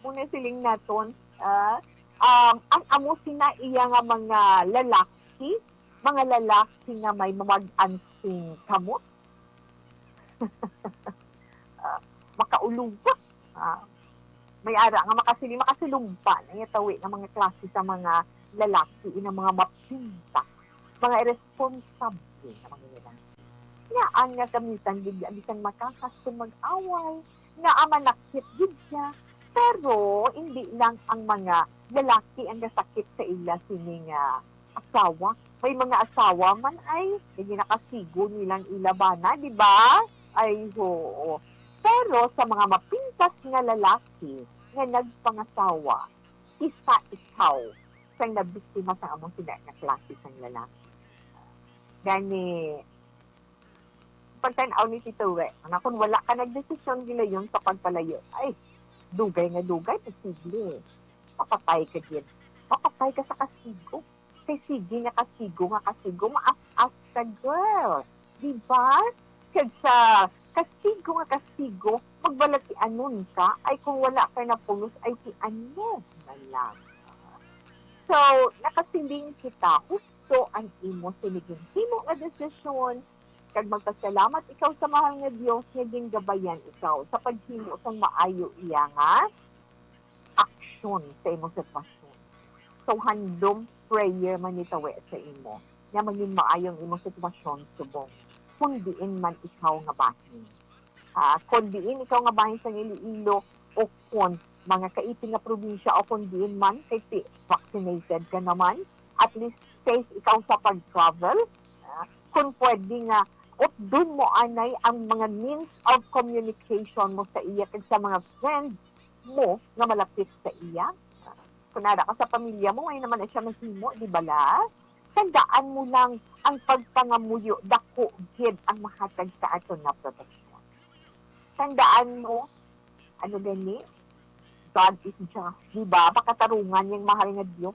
Muna siling naton, ah, um, ang amo sina iya nga mga lalaki, mga lalaki nga may mamag-an sing kamot. Ah, makaulugot. Ah, may ara nga makasili, makasulumpa na iya tawi nga mga klase sa mga lalaki, ina mga mapintas, mga irresponsable nga mga lalaki. Nga ang nga kamisan, bigla bisan makahas kung mag-away, nga manakit gid siya. Pero hindi lang ang mga lalaki ang nasakit sa ila sini nga asawa. May mga asawa man ay, hindi nakasigo nilang ilabana, di ba? Ay, oo. Pero sa mga mapintas nga lalaki nga nagpangasawa, isa ikaw sang nabiktima sa among sina nga klase sang lalaki. Gani, pagtan-aw ni Tito We, nga kung wala ka nagdesisyon gilayon sa pagpalayo, ay, dugay nga dugay, posible. Mapatay ka gid. Mapatay ka sa kastigo. Kay sige nga kastigo, nga kastigo, maas-as ka, girl. Di ba? Kag sa kastigo nga kastigo, magbalatianon ka, ay kung wala ka napulos, ay ti ano na lang. So, nakasiling kita, husto ang imo sini ginhimo nga desisyon, kag magpasalamat ikaw sa mahal nga Dios nga gingabayan ikaw sa paghimo sang maayo iya nga aksyon sa imo sitwasyon. So, handom prayer man ni tawi sa imo nga mangin maayo ang imo sitwasyon subong kon diin man ikaw nga bahin. Ah, kon diin ikaw nga bahin sang Iloilo o kon mga kaiti nga probinsya o kon diin man kay ti-, vaccinated ka naman, at least safe ikaw sa pag-travel. Ah, kung pwede nga, updon mo anay ang mga means of communication mo sa iya kag sa mga friends mo nga malapit sa iya. Ah, kung ara ka sa pamilya mo, may naman na siya mahimo, di ba la? Tandaan mo lang ang pagpangamuyo, dako gid ang mahatag sa aton nga proteksyon. Tandaan mo, ano gani? God is just. Di ba? Makatarungan yang mahal nga Dios.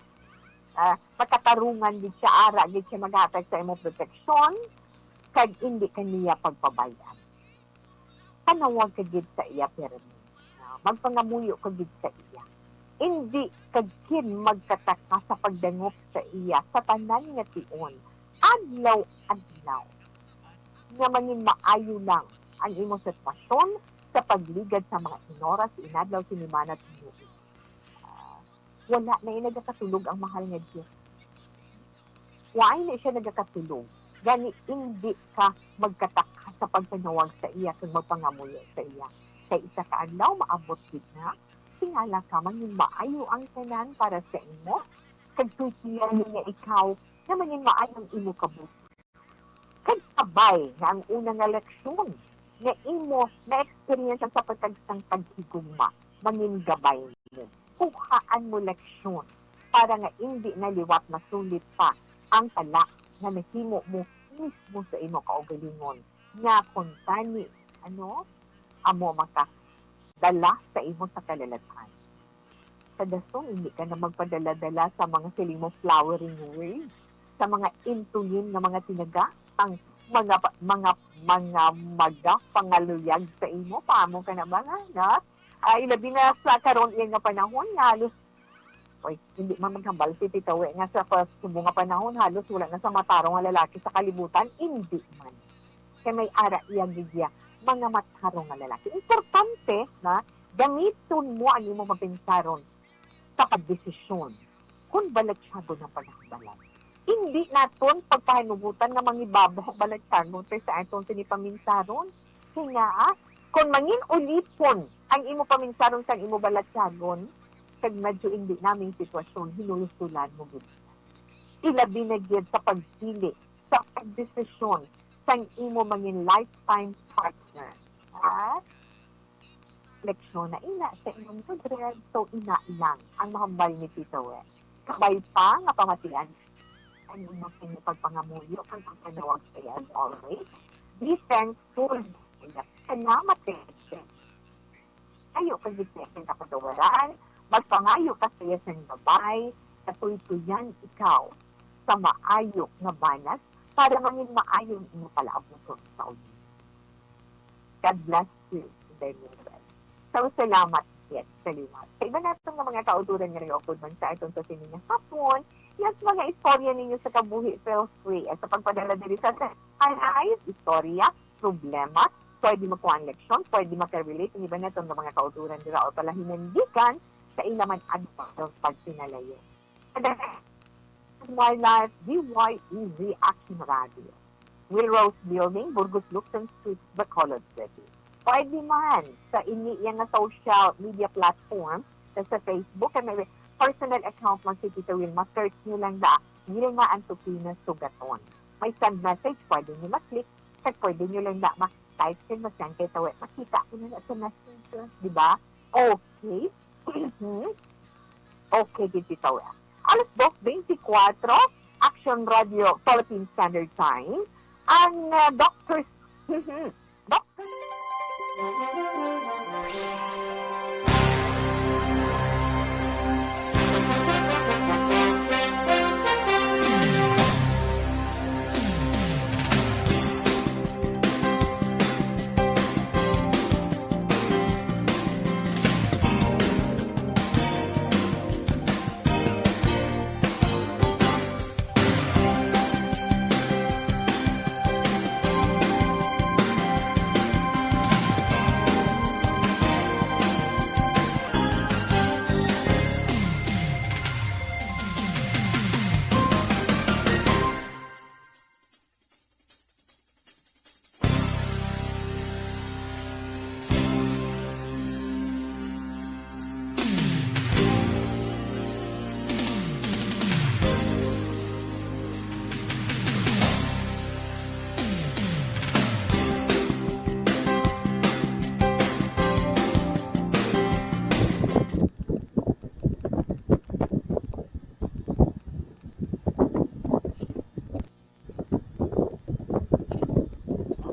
Ah, makatarungan gid siya, ara gid siya maghatag sa imo proteksyon, kag indi ka niya pagpabay-an. Panawag ka gid sa iya pirmi. Ah, magpangamuyo ka gid sa iya. Indi ka gid magkataka sa pagdangop sa iya sa tanan nga tion, adlaw-adlaw, nga mangin maayo lang ang imo sitwasyon sa pagligad sa mga inoras, inadlaw, sinimana, tuig. Ah, wala na ini nagakatulog ang mahal nga Dios. Why na siya nagakatulog? Gani, indi ka magkataka sa pagpanawag sa iya kag magpangamuyo sa iya. Kay isa ka adlaw, maabot gid na. Tingala ka, mangin maayo ang tanan para sa imo. Kag tukilan niya ikaw na mangin maayo ang imo kabuhi. Kag kabay nga ang una nga leksyon nga imo na-experience sa pagkagsang paghigugma, mangin gabay mo. Kuhaan mo leksyon para nga indi na liwat masulit pa ang tala nga nahimo mo mismo sa imo kaugalingon, nga kuntani, ano, amo makadala sa imo sa kalalatan. Sa dason, hindi ka na magpadala-dala sa mga siling mo flowering words, sa mga intulim nga mga tinaga, ang mga pa-, mga, mga maga pangaluyag sa imo. Paamo ka na ba nga, no? Ah, ilabi na sa karon iya nga panahon nga halos, oy, hindi man maghambal si Tita We nga sa pa-, subong nga panahon halos wala na sa matarong nga lalaki sa kalibutan, hindi man. Kay may ara iya gid iya mga matarong nga lalaki. Importante na gamiton mo ang imo mapinsaron sa pagdesisyon kung balatyagon ang panahon balay. Hindi naton pagpahinugutan nga mangibabaw ang balatyagon kay sa aton sini paminsaron. Kay nga, ah, kung mangin ulipon ang imo paminsaron sang imo balatyagon, kag medyo hindi naming sitwasyon, hinulsulan mo gid. Ilabi na gid sa pagpili sa pagdesisyon sang imo mangin lifetime partner. Ha? Leksyon na ina sa inyong madre, so ina lang ang mahambal ni Tito Wes. Kabay pa nga pamatian ang inyong pagpangamuyo kag pagpanawag sa iya as always. Be thankful. Salamat, Tito. Ayo kag giteken sa katawaran, magpangayo ka sa iya sang gabay, katuytuyan ikaw sa maayo nga banas para mangin maayo ang imo palaabuton sa uli. God bless you, Daniel. So, salamat, yes, salamat. Sa iba naton nga mga kauturan nga nag-upod man sa aton sa sini nga hapon, yes, mga istorya ninyo sa kabuhi, feel free. At sa pagpadala diri sa Eyes, istorya, problema, pwede makuha ang leksyon, pwede makarelate ang iba naton nga mga kauturan dira o palahinan gikan sa ila man adto sa pagsinalayo. My Life, D Y E Z Action Radio. Will Rose Building, Burgos Luxon Street, Bacolod City. Pwede man sa inyo iya nga social media platform, sa, sa Facebook, kay may personal account man si Tita Wilma, search niyo lang da, Wilma Antokina Sugaton. May send message, pwede niyo ma-click, kag pwede niyo lang da ma-type, kay mas yan kay tawi, makita ko na na sa messenger, di ba? Okay. Okay, gid bitaw, ah. Alas dos beintikwatro, Action Radio Philippine Standard Time. Ang, ah, Doctor, Doctor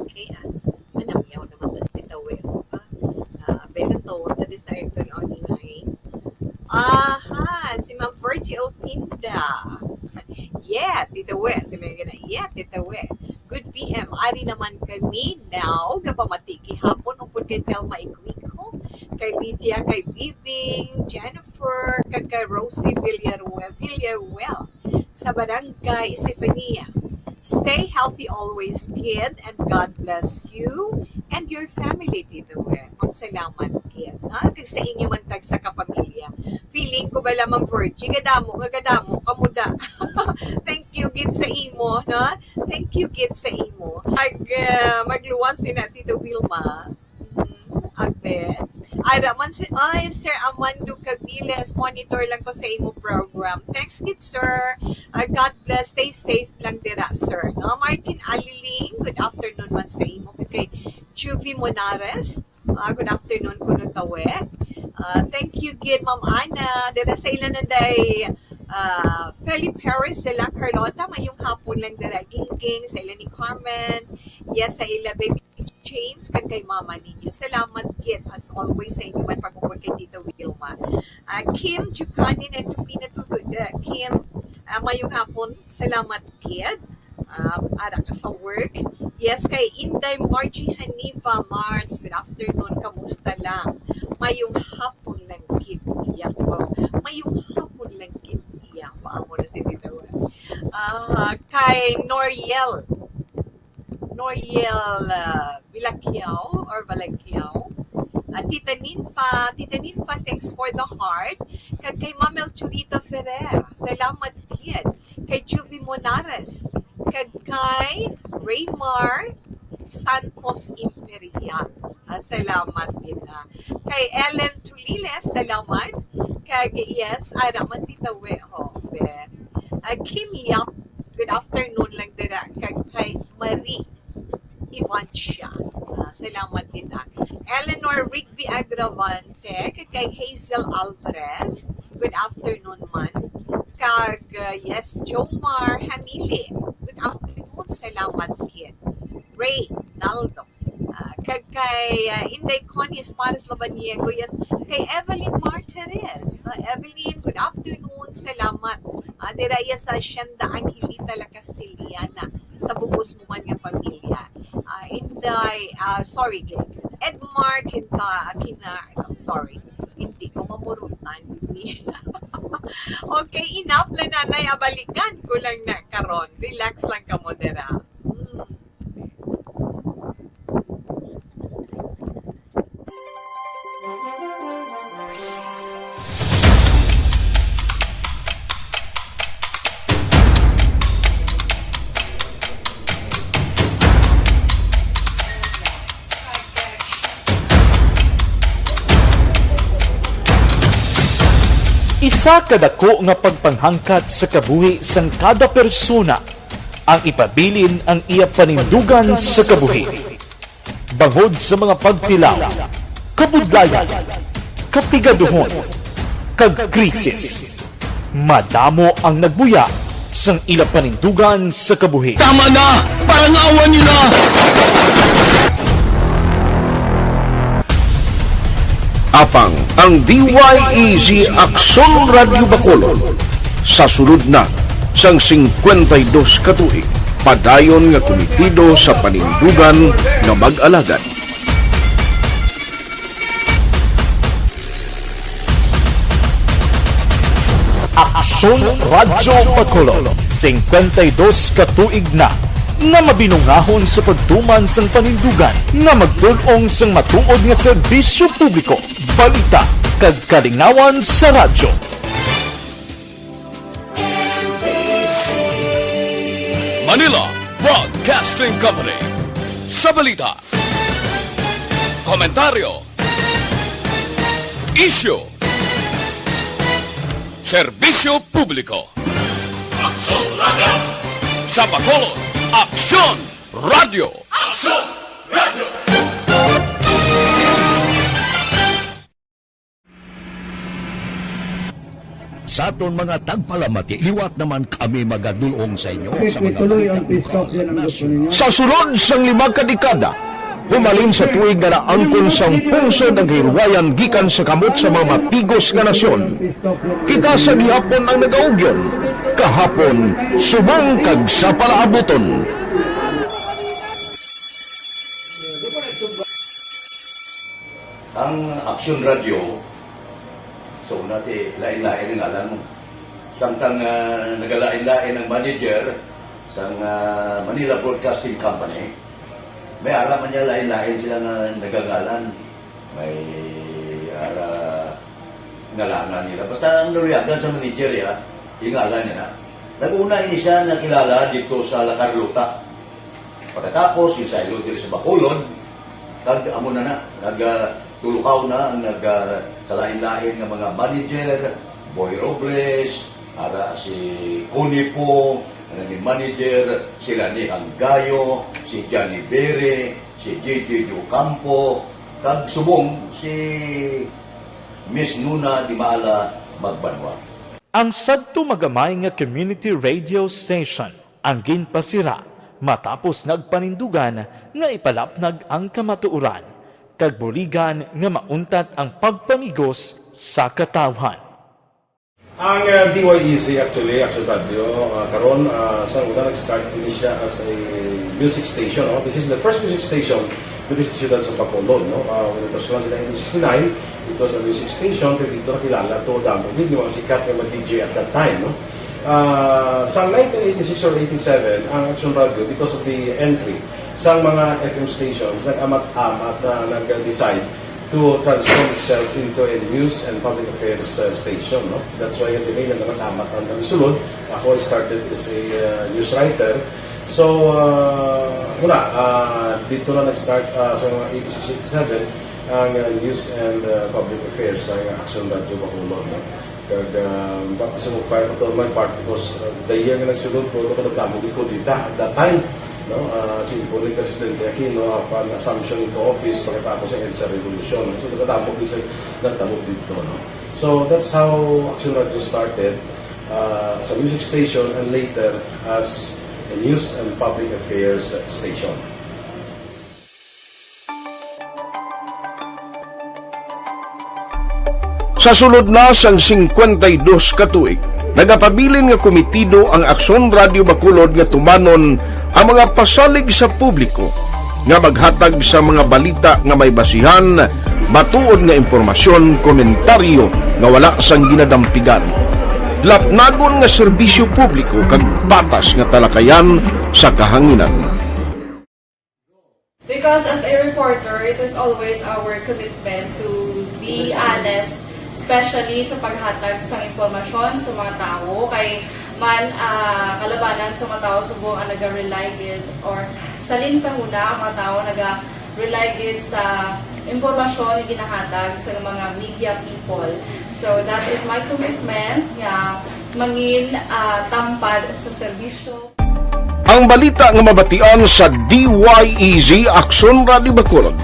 Okay, ah. Manamyaw naman ta si Tawe, oh, ah. Ah, abay lang to, what a desire to know ni Nay. Aha, si Ma'am Virgie Pinda. Yeah, Tita We. Si Ma'am Gina, yeah, Tita We. Good P M. Ari naman kami now. Gapamati gihapon upod kay Thelma Iquico, kay Lydia, kay Bibing, Jennifer, kag kay Rosie Villaruel, Villaruel sa Barangay Estefania. Stay healthy always, kid, and God bless you and your family, Tito Wer. Magsalamat, kid. Ha? Kag sa inyo man tag sa kapamilya. Feeling ko bala, Ma'am Virgie, gadamo nga gadamo kamo da. Thank you, gid, sa imo, no? Thank you, gid, sa imo. Ag, ah, magluwas si na Tito Wilma. Mm, amen. Ara man si, ay, Sir Armando Cabiles, monitor lang ko sa imo program. Thanks, gid, sir. Ah, God bless. Stay safe lang dira, sir. No? Martin Aliling, good afternoon man sa imo. Kay Juvie Monares, ah, good afternoon kuno tawe. Ah, thank you, gid, Ma'am Ana. Dira sa ila na day, ah, Felipe Perez, sila Carlota, mayong hapon lang dira. Gingging, sa ila ni Carmen. Yes, sa ila, baby James, kag kay mama ninyo. Salamat, gid, as always, sa inyo man pag-upod kay Tita Wilma. Ah, Kim Jucanin and Tupina Tutud. Ah, Kim, ah, mayong hapon. Salamat, gid. Ah, ara ka sa work. Yes, kay Inday Margie Hanifa Mars. Good afternoon. Kamusta lang? Mayong hapon lang, gid. Iyang po. Mayong hapon lang, gid. Iyang po. Amo na si Tita Wilma. Ah, kay Noriel. Noriel, uh, Vilacquiao or Valacquiao. Uh, Tita Ninfa, Tita Ninfa, thanks for the heart. Kag kay Mamel Churita Ferrer, salamat gid. Kay Juvie Monares, kag kay Raymar Santos Imperial. Ah, salamat gid, ah. Kay Ellen Tuliles, salamat. Kag yes, ara man Tita We, ho, be. Ah, Kim Yap, good afternoon lang dira. Kag kay Marie Ivancia. Ah, salamat gid, ah. Eleanor Rigby Agravante, kag kay Hazel Alvarez, good afternoon man. Kag, ah, yes, Jomar Hamili, good afternoon, salamat gid. Ray Naldo, ah, kag kay, ah, Inday Connie Espares Labaniego, yes, kay Evelyn Martinez. Ah, Evelyn, good afternoon, salamat. Ah, dira iya sa Hacienda Angelita La Castellana, sa bug-os mo man nga pamilya. Ah, Inday, ah, sorry, Edmar Quinta, Quina-, I'm sorry. Hindi ko mamurutan, Bibi. Okay, enough na, nanay. Abalikan ko lang na karon. Relax lang kamo dira. Mm. Isa ka dako nga pagpanghangkat sa kabuhi sang kada persona ang ipabilin ang iya panindugan sa kabuhi. Bangod sa mga pagtilaw, kabudlayan, kapigaduhon, kag krisis, madamo ang nagbuya sang ila panindugan sa kabuhi. Tama na! Parangawan niyo na! Apang ang D Y E Z Aksyon Radyo Bacolod sa sulod na sang singkwenta y dos ka tuig, padayon nga kumitido sa panindugan nga mag-alagad. Aksyon Radyo Bacolod, singkwenta y dos ka tuig na nga mabinungahon sa pagtuman sang panindugan nga magtul-ong sang matuod nga serbisyo publiko, balita, kag kalingawan sa radyo. Manila Broadcasting Company. Sa balita, komentaryo, isyu, serbisyo publiko. Aksyon Radyo. Sa Bacolod, Aksyon Radyo. Aksyon Radyo. Sa aton mga tagpalamati, liwat naman kami magadul-ong sa inyo sa mga balita lokal, nasyonal. Sa sulod sang lima ka dekada, humalin sa tuig nga naangkon sang pungsod ang kahilwayan gikan sa kamot sa mga matigos nga nasyon, kita sa gihapon ang nagaugyon, kahapon subong kag sa palaabuton. Ang Aksyon Radyo, sa una, ti, lain-lain ang ngalan mo. Samtang, ah, nagalain-lain ang manager sang, ah, Manila Broadcasting Company, may ara man niya lain-lain sila nga nagangalan. May ara ngalangan nila. Basta ang naluyagan sa manager, ya, ingalan niya na. Nag-una ini siya nakilala dito sa La Carlota. Pagkatapos, ginsaylo diri sa Bacolod, kag amo na na, nag, ah, tulukaw na ang nag, ah, kalain-lain nga mga manager, Boy Robles, ara si Connie Po, ang naging manager, si Rani Hanggayo, si Johnny Bere, si J J Ocampo, kag subong si Miss Nuna Dimala Magbanwa. Ang sadto magamay nga community radio station ang ginpasira matapos nagpanindugan nga ipalapnag ang kamatuoran kag buligan nga mauntat ang pagpamigos sa katawhan. Ang, uh, D Y E Z, actually, Action Radio, uh, karon, uh, sa una nag-start ini siya as a music station, no? This is the first music station dito sa siyudad sa Bacolod, no? Uh, when it was launched in nineteen sixty-nine, it was a music station, pero dito nakilala to, damo gid yung mga sikat nga mga D J at that time, no? Ah, sa nineteen eighty-six or eighty-seven, ang Action Radio, because of the entry Sang mga F M stations, nag-amat-amat na nag-decide to transform itself into a news and public affairs, uh, station, no? That's why kami nga nag-amat-amat ang nagsulod. Ako, I started as a, uh, news writer. So, uh, wala, uh, dito na nag-start, uh, sa mga eighty-six, eighty-seven, ang, uh, news and, uh, public affairs sa Aksyon Radyo Bacolod, no? Kag, ah, baptism of fire pa to my part because, ah, the year nga nagsulod ko, ano ko nagdamo gid ko dita at that time, no? Ah, si Impo ni Presidente Aquino, apan assumption into office pagkatapos sa EDSA Revolution. So, nagdamo gid sa nagdamo dito, no? So, that's how Action Radio started, ah, as a music station and later as a news and public affairs station. Sa sulod na sang singkwenta y dos ka tuig, nagapabilin nga komitido ang Aksyon Radio Bacolod nga tumanon ang mga pasalig sa publiko nga maghatag sa mga balita nga may basihan, matuod nga impormasyon, komentaryo nga wala sang ginadampigan, lapnagon nga serbisyo publiko kag patas nga talakayan sa kahanginan. Because as a reporter, it is always our commitment to be honest, especially sa paghatag sang impormasyon sa mga tawo. Kay man, ah, kalabanan sa mga tawo subong ang naga-rely gid or salin sa huna ang mga tawo naga-rely gid sa impormasyon nga ginahatag sa mga media people. So that is my commitment nga mangin, ah, tampad sa serbisyo. Ang balita nga mabatian sa D Y E Z Aksyon Radio Bacolod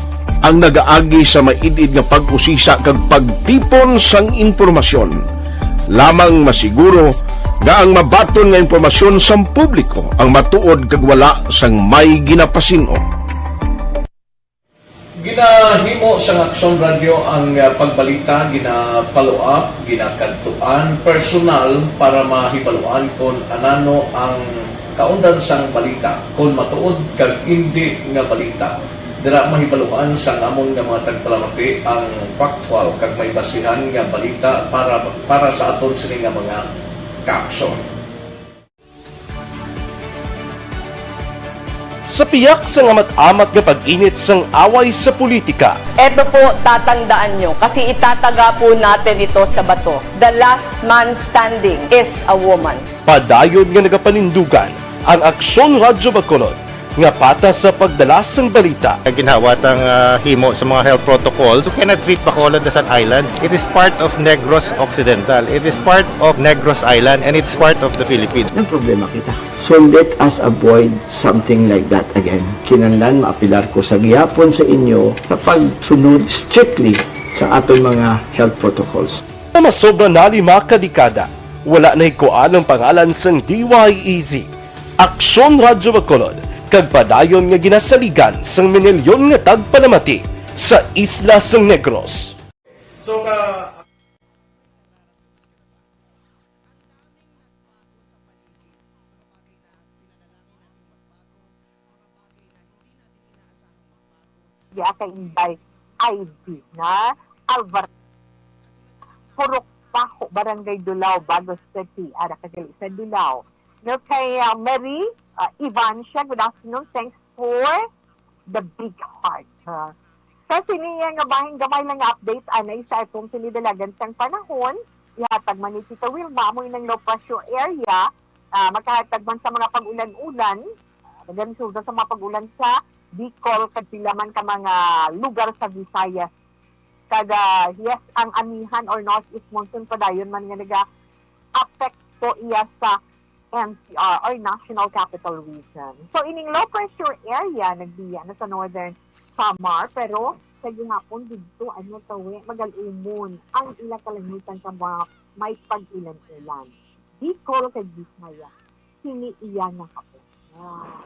ang nagaagi sa maid-id nga pag-usisa kag pagtipon sang impormasyon. Lamang masiguro nga ang mabaton nga impormasyon sang publiko ang matuod kag wala sang may ginapasin-o. Ginahimo sang Aksyon Radio ang, ah, pagbalita, gina-follow up, ginakadtuan personal para mahibaluan kon anano ang kaundan sang balita, kon matuod kag indi nga balita. Dira mahibaluan sang amon nga mga tagpalamati ang factual kag may basihan nga balita para, para sa aton sini nga mga kaaksyon. Sa piyak sang amat-amat nga pag-init sang away sa politika, Eto po, tatandaan nyo, kasi itataga po natin ito sa bato. The last man standing is a woman. Padayon nga nagapanindugan ang Aksyon Radyo Bacolod nga patas sa pagdala sang balita. Ginhawat ang, ah, himo sa mga health protocols. You cannot treat Bacolod as an island. It is part of Negros Occidental. It is part of Negros Island, and it's part of the Philippines. Nagproblema kita. So let us avoid something like that again. Kinahanglan maapilar ko sa gihapon sa inyo sa pagsunod strictly sa aton mga health protocols. Nga masobra na lima ka dekada, wala nahikuan ang pangalan sang D Y E Z, Aksyon Radyo Bacolod, kag padayon nga ginasaligan sang minilyon nga tagpalamati sa isla sang Negros. So, ka- Diya kay Inday Ivy na Alvar-, Purok Paho, Barangay Dulao, Bagos City. Ara ka gali sa Dulao. No, kay, ah, Mary, ah, Ivan siya. Good afternoon. Thanks for the big heart. Ah, sa sini nga bahin gamay lang nga update, anay sa atong sini dalagan sang panahon. Ihatag man ni Tita Wilma, amo inang low pressure area. Ah, makahatag man sa mga pag-ulan-ulan. Ah, nagamisulda sa mga pag-ulan sa Bicol, kag pila man ka mga lugar sa Visayas. Kag, ah, yes, ang amihan or northeast monsoon padayon man nga naga-apekto iya sa N C R or National Capital Region. So, ining low pressure area nagbiya na sa northern Samar, pero sa gihapon didto, ano, tawi, magal-umon ang ila kalangitan sa mga may pag-ulan-ulan. Bicol kag Bisaya, sini iya nga hapon. Ah,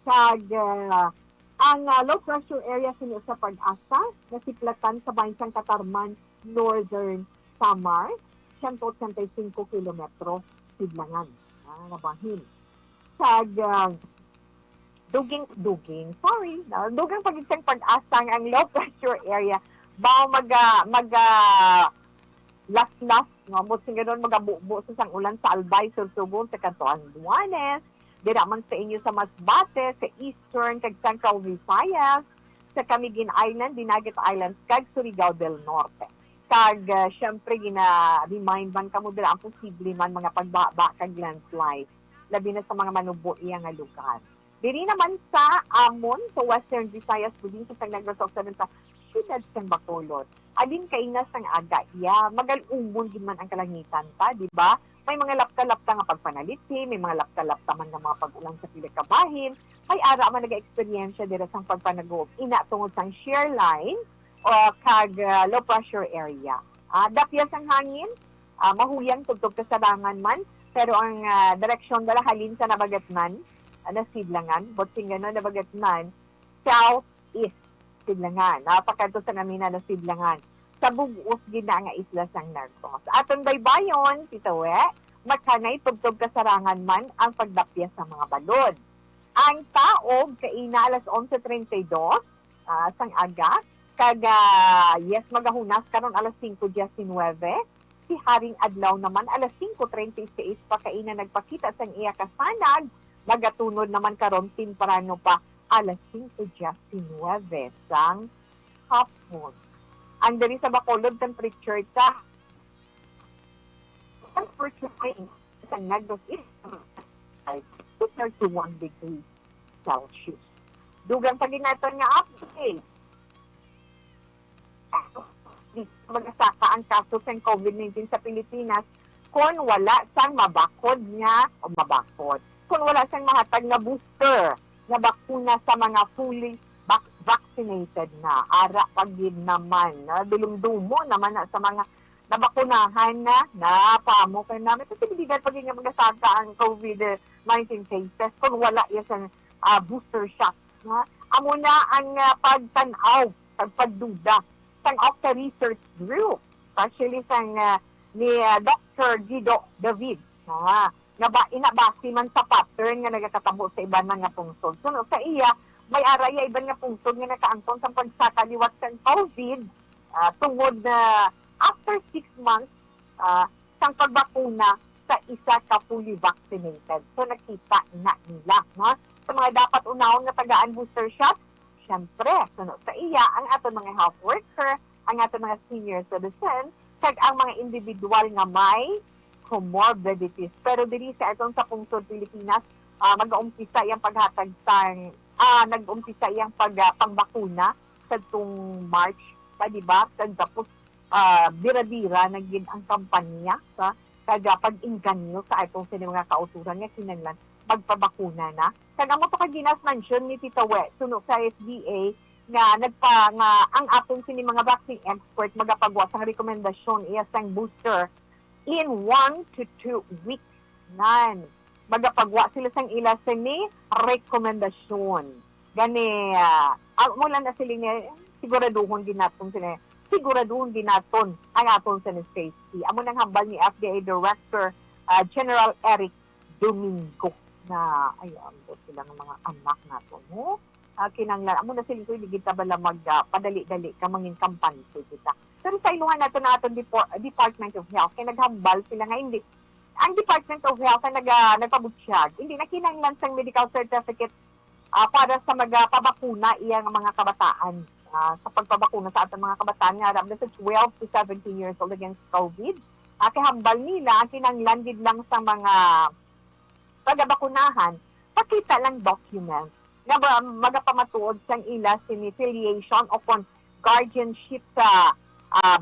kag, ah, ang, ah, low pressure area sini sa Pag-asa nasiplatan sa bahin sang Catarman, Northern Samar, siyento ochenta y cinco kilometro sidlangan, ah, nga bahin. Kag, ah, duging, duging, sorry, no? Dugang pa gid sang Pag-asa nga ang low pressure area mao maga-, maga-, laslas, no? Mo sing ganon, magabubo sa sang ulan sa Albay, Sorsogon, sa Catanduanes, dira man sa inyo sa Masbate, sa Eastern, kag Central Visayas, sa Camiguin Island, Dinagat Islands, kag Surigao del Norte. Kag, ah, syempre, gina-remind man kamo dira ang posible man mga pagbaba kag landslide, labi na sa mga manubo iya nga lugar. Diri naman sa amon, sa Western Visayas, probinsya sang Negros Occidental, siyudad sang Bacolod. Alin kaina sang aga iya, magal-umon gid man ang kalangitan ta, di ba? May mga lapta-lapta nga pagpanalithi, may mga lapta-lapta man nga mga pag-ulan sa pila ka bahin, may ara man naga-eksperyensya dira sang pagpanaguob. Ina tungod sang shear line o kag, ah, low pressure area. Ah, dapyas ang hangin, ah, mahuyang tubtob kasarangan man, pero ang, ah, direksyon dala halin sa Nabagatnan, ah, Nasidlangan, Botsinganon, Nabagatnan, southeast Sidlangan, ah, pakadto sa Namina, Nasidlangan, sa bug-os gid na nga isla sang Negros. Aton baybayon, Tito We, makanay tubtob kasarangan man ang pagdapyas sa mga balod. Ang taog kaina alas onse treinta y dos, ah, sang aga, kag, ah, yes, magahunas karon alas singko diecinuebe. Si Haring Adlaw naman alas singko treinta y seis pa kaina nagpakita sang iya kasanag, magatunod naman karon temprano pa alas singko diecinuebe sang hapon. Ang diri sa Bacolod, temperature sa, temperature sa Negros is to thirty-one degrees Celsius. Dugang pa gid naton nga update. Magasaka ang kaso sang COVID nineteen sa Pilipinas kon wala sang mabakod nga, o mabakod, kon wala sang mahatag nga booster nga bakuna sa mga fully vac-, vaccinated na. Ara pa gid naman, na, dulumdumo naman na sa mga nabakunahan na, na pamo kay namin posibilidad pa gid nga magasaka ang COVID nineteen cases kon wala iya sang, ah, booster shot, ha? Amo na ang, ah, pagtan-aw kag pagduda sang Octa Research Group, especially sang, ah, ni, ah, Doctor Guido David, ha, nga ba, inabasi man sa pattern nga nagakatabo sa iban man nga pungsod. Suno sa iya, may ara iya iban nga pungsod nga nakaangkon sang pagsaka liwat sang COVID, ah, tungod na after six months, ah, sang pagbakuna sa isa ka fully vaccinated. So, nakita na nila, no? Sa mga dapat unahon nga tagaan booster shot, syempre, suno sa iya, ang aton mga health worker, ang aton mga senior citizen, kag ang mga individual nga may comorbidities. Pero diri sa aton sa pungsod Pilipinas, ah, mag-umpisa iyang paghatag sang, ah, nag-umpisa iyang pag, ah, pagbakuna sadtong March pa, di ba? Kag tapos, ah, bira-bira na gid ang kampanya sa kag, ah, pag-inganyo sa atong sini mga kauturan nga kinahanglan magpabakuna na. Kag amo to ka ginas-mention ni Tita We, suno sa F D A nga nagpa-, nga ang aton sini mga vaccine expert magapagwa sang rekomendasyon iya sang booster in one to two weeks. Nan, magapagwa sila sang ila sini rekomendasyon. Gani, ah, ang mula na sila nga, siguraduhon gid naton sila, siguraduhon gid naton ang aton sini safety. Amo nang hambal ni F D A Director, ah, General Eric Domingo na, ay, ang sila nga mga anak naton, no? Ah, kinahanglan, amo na sila, hindi kita bala mag, ah, padali-dali ka, mangin kampante kita. Pero sa iluhan nato na aton Depo-, Department of Health, kay naghambal sila nga hindi, ang Department of Health ang naga-, nagpabutyag, hindi na kinahanglan sang medical certificate, ah, para sa magapabakuna iya nga mga kabataan. Ah, sa pagpabakuna sa aton mga kabataan nga aram na sa twelve to seventeen years old against COVID, ah, kay hambal nila ang kinahanglan gid lang sa mga pagabakunahan, pakita lang documents nga ba, magapamatuod sang ila sini filiation o kon guardianship sa, ah,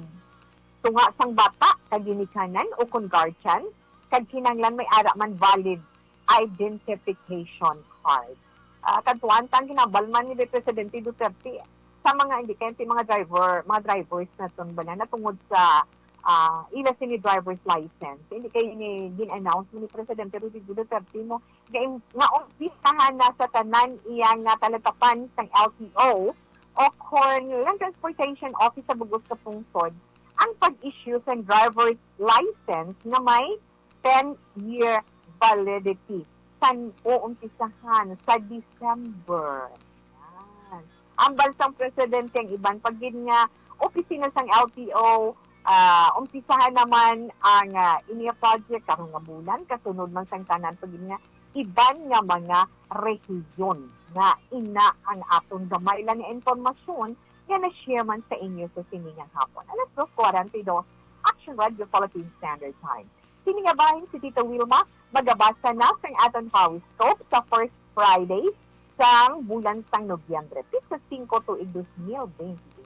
tunga sang bata kag ginikanan o kon guardian, kag kinahanglan may ara man valid identification card. Ah, kadtuan ta ang ginhambal man ni Presidente Duterte sa mga, hindi kay, mga driver, mga drivers naton bala na tungod sa, ah, ila sini driver's license. Hindi kay ni gin-announce ni Presidente Rodrigo Duterte mo nga im-, nga umpisahan na sa tanan iya nga talatapan sang L T O o kon Land Transportation Office sa bug-os ka pungsod ang pag-issue sang driver's license nga may ten-year validity. San o umpisahan sa December. Yan. Ambal sang presidente ang iban pa gid nga opisina sang L T O, ah, umpisahan naman ang, ah, ini nga project karong nga bulan, kasunod man sang tanan pa gid nga iban nga mga rehiyon. Nga ina ang aton gamay lang nga impormasyon nga na-share man sa inyo sa siningang hapon. Alas dos kwarenta y dos, Action Radio Philippine Standard Time. Sini nga bahin si Tita Wilma, magabasa na sang aton horoscope sa first Friday sang bulan sang Nobyembre, pitsa singko tuig dos mil bente.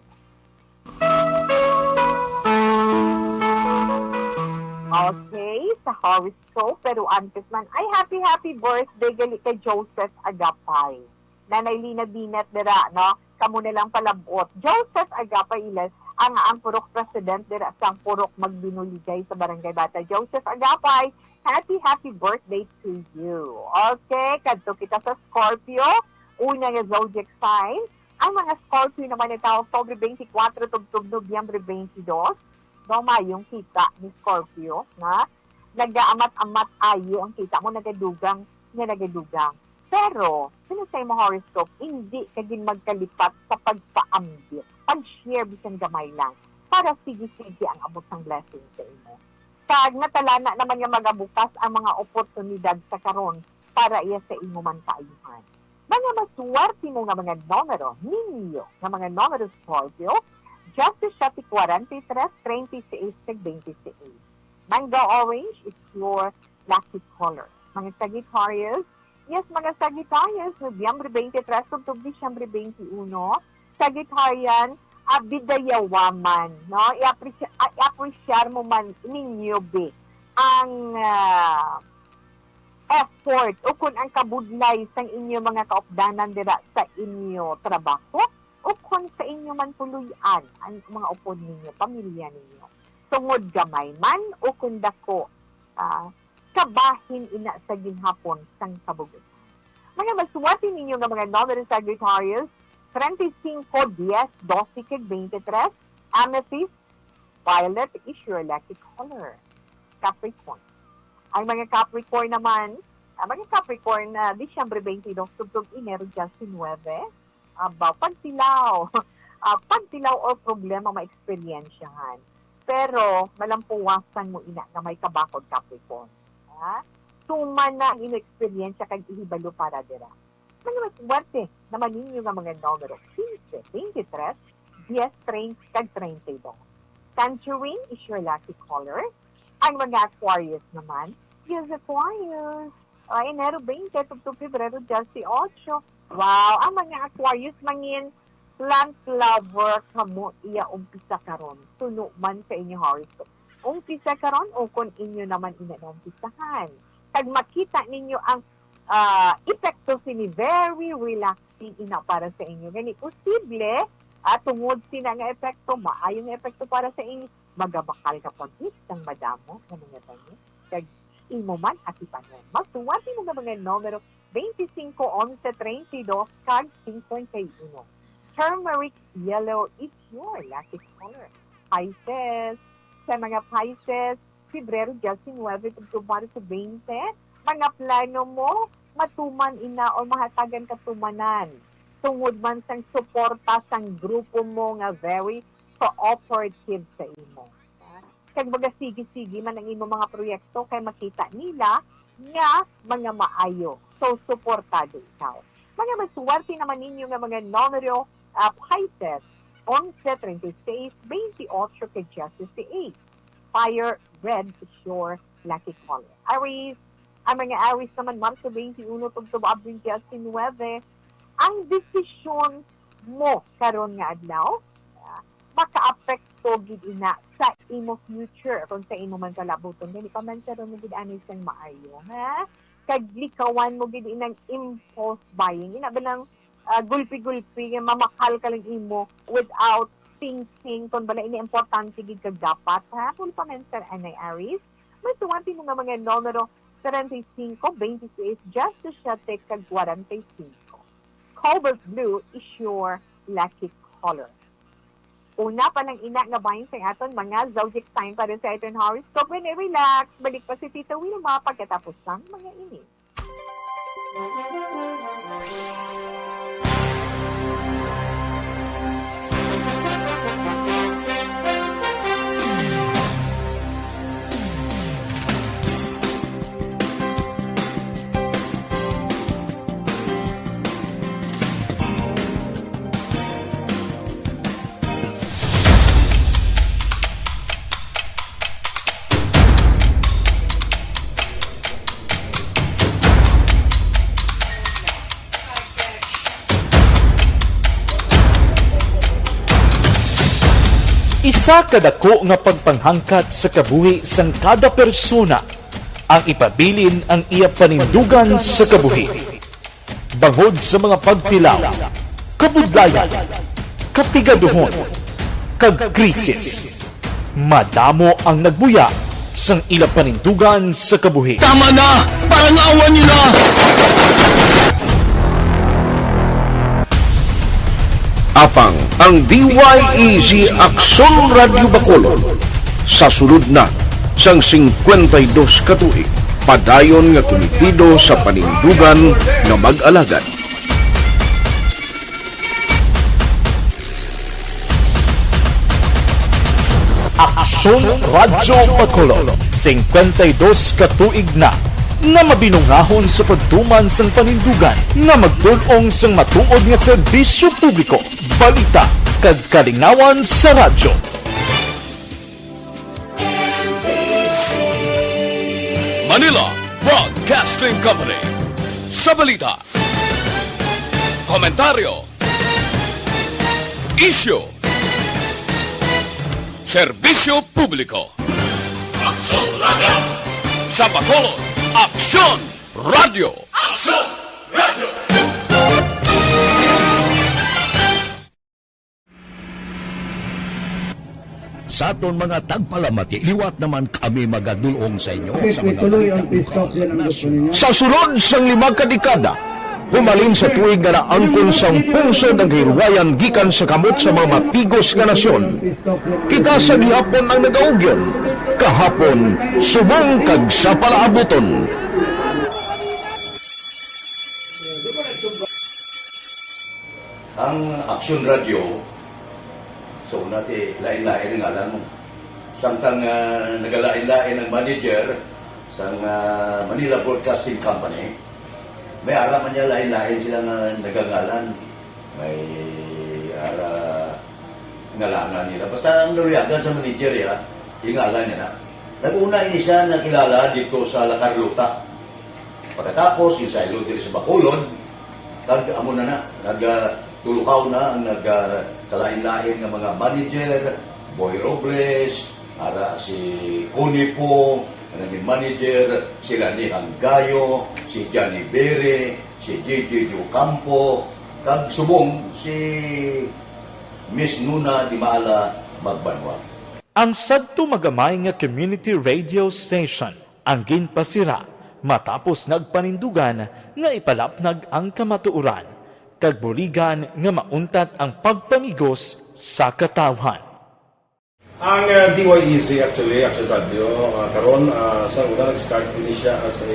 Okay, sa horoscope, pero antes man, ay, happy, happy birthday gali kay Joseph Agapay. Nanay Lina Binet dira, no? Kamo na lang palabot. Joseph Agapay Iles, ang, ang purok president dira sang purok Magbinuligay sa Barangay Bata. Joseph Agapay, happy, happy birthday to you. Okay, kadto kita sa Scorpio, una nga zodiac sign. Ang mga Scorpio naman nagtawo October twenty-four tubtob Nobyembre twenty-two, no, mayong kita ni Scorpio, nga nagaamat-amat ayo ang kita mo, nagadugang nga nagadugang. Pero, sino sa imo horoscope, hindi ka gid magkalipat sa pagpaambit, pag-share bisan gamay lang, para sige-sige ang abot sang blessing sa imo. Kag natalana naman nga magabukas ang mga oportunidad sa karon para iya sa imo man kaayuhan. Mga maswerte mo nga mga numero ninyo nga mga numero, Scorpio, diyasisiete, kwarenta y tres, treinta y seis, kag twenty-six. Mango orange is your lucky color. Mga Sagittarius, yes, mga Sagittarius, Nobyembre twenty-three tubtob Disyembre twenty-one, Sagittarian, ah, bidayawa man, no? I-appreci-, ah, i-appreciate mo man ninyo, be, ang, ah, effort o kun ang kabudlay sang inyo mga kaupdanan dira sa inyo trabaho o kun sa inyo man puloy-an ang mga upod ninyo, pamilya ninyo. Tungod gamay man o kun dako, ah, kabahin ina sa ginhapon sang kabug-otan. Mga maswerte ninyo nga mga numero, Sagittarius, treinta y cinco, diez, doce, kag twenty-three, amethyst, violet is your lucky color. Capricorn. Ang mga Capricorn naman, ang mga Capricorn na Disyembre twenty-two tubtob Enero diyasnuebe, aba, pagtilaw. Ah, pagtilaw or problema maeksperiensyahan. Pero malampuwasan mo ina nga may kabakod, Capricorn. Ha? Tuman na ang imo eksperyensya kag ihibalo para dira. Mga maswerte naman ninyo nga mga numero, quince, twenty-three, diez, treinta, kag treinta y dos. Tangerine is your lucky color. Ang mga Aquarius naman, yes, Aquarius. Ah, Enero twenty tubtob Pebrero diyesyocho. Wow, ang mga Aquarius mangin plant lover kamo, iya umpisa karon. Suno man sa inyo horoscope. Umpisa karon o kon inyo naman ina naumpisahan. Kag makita ninyo ang, ah, epekto sini, very relaxing ina para sa inyo. Gani, posible, ah, tungod sina nga epekto, maayo nga epekto para sa inyo, magabakal ka pag sang madamo nga mga tanim. Kag imo man atipanon. Magtuwad nimo nga mga numero twenty-cinco, once, treinta y dos, kag cincuenta y uno. Turmeric yellow is your lucky color. Pisces. Sa mga Pisces, Pebrero diyesnuebe tubtob Marso twenty, mga plano mo matuman ina o mahatagan katumanan tungod man sang suporta sang grupo mo nga very cooperative sa imo. Kag magasigi-sige man ang imo mga proyekto kay makita nila nga mga maayo. So, suportado ikaw. Mga maswerte naman ninyo nga mga numero, ah, Pisces, onse, treinta y seis, veintiocho, kag dieciséis. Fire, red is your lucky color. Aries, ang mga Aries naman, Marso twenty-one tubtob Abril diyesnuebe, ang desisyon mo karon nga adlaw, ah, makaapekto gid ina sa imo future kung sa imo man kalabuton. Gani, pamansaron mo gid ani sang maayo, ha? Kag likawan mo gid inang impulse buying. Ina ba lang, ah, gulpi-gulpi, nga mamakal ka lang imo without thinking kung bala ini importante gid kag dapat, ha? Full pamansar anay, Aries. Mas tuwante mo nga mga numero treinta y cinco, veintiséis, diecisiete, kag cuarenta y cinco. Cobalt blue is your lucky color. Una pa lang ina nga bahin sa aton mga zodiac sign para sa aton horoscope. When relax, balik pa si Tita Wilma pagkatapos sang mga ini. Isa ka dako nga pagpanghangkat sa kabuhi sang kada persona ang ipabilin ang iya panindugan sa kabuhi. Bangod sa mga pagtilaw, kabudlayan, kapigaduhon, kag krisis, madamo ang nagbuya sang ila panindugan sa kabuhi. Tama na! Parang awa nyo na! Apang ang D Y E Z Aksyon Radyo Bacolod sa sulod na sang singkwenta y dos ka tuig, padayon nga kumitido sa panindugan nga mag-alagad. Aksyon Radyo Bacolod, singkwenta y dos ka tuig na nga mabinungahon sa pagtuman sang panindugan nga magtul-ong sang matuod nga serbisyo publiko, balita, kag kalingawan sa radyo. Manila Broadcasting Company. Sa balita, komentaryo, isyu, serbisyo publiko. Aksyon Radyo. Sa Bacolod, Aksyon Radyo. Aksyon Radyo. Sa aton mga tagpalamati, liwat naman kami magadul-ong sa inyo sa mga balita. Sa sulod sang lima ka dekada, humalin sa tuig nga naangkon sang pungsod ang kahilwayan gikan sa kamot sa mga mapigos nga nasyon. Kita sa gihapon ang nagaugyon, kahapon, subong kag sa palaabuton. Ang Aksyon Radyo, so, una ti lain-lain ang ngalan mo. Samtang, ah, nagalain-lain ang manager sang, ah, Manila Broadcasting Company, may ara man niya lain-lain sila nga nagangalan. May ara ngalanan nila. Basta ang naluyagan sa manager, ya, yung ngalan niya na. Nag-una ini siya nakilala dito sa La Carlota. Pagkatapos, yung saylo diri sa Bacolod, nag-, amo na na, nag, ah, tulukaw na ang nag, ah, kalain-lain nga mga manager, Boy Robles, ara si Connie Pong, ang naging manager, sila ni Hanggayo, si Johnny Bere, si J J Ocampo, kag subong si Miss Nuna Di Maala Magbanwa. Ang sadto magamay nga community radio station ang ginpasira matapos nagpanindugan nga ipalapnag ang kamatuoran kag buligan nga mauntat ang pagpamigos sa katawhan. Ang, uh, D Y E Z actually, Action Radio, uh, karon, uh, sa una nag-start din siya as a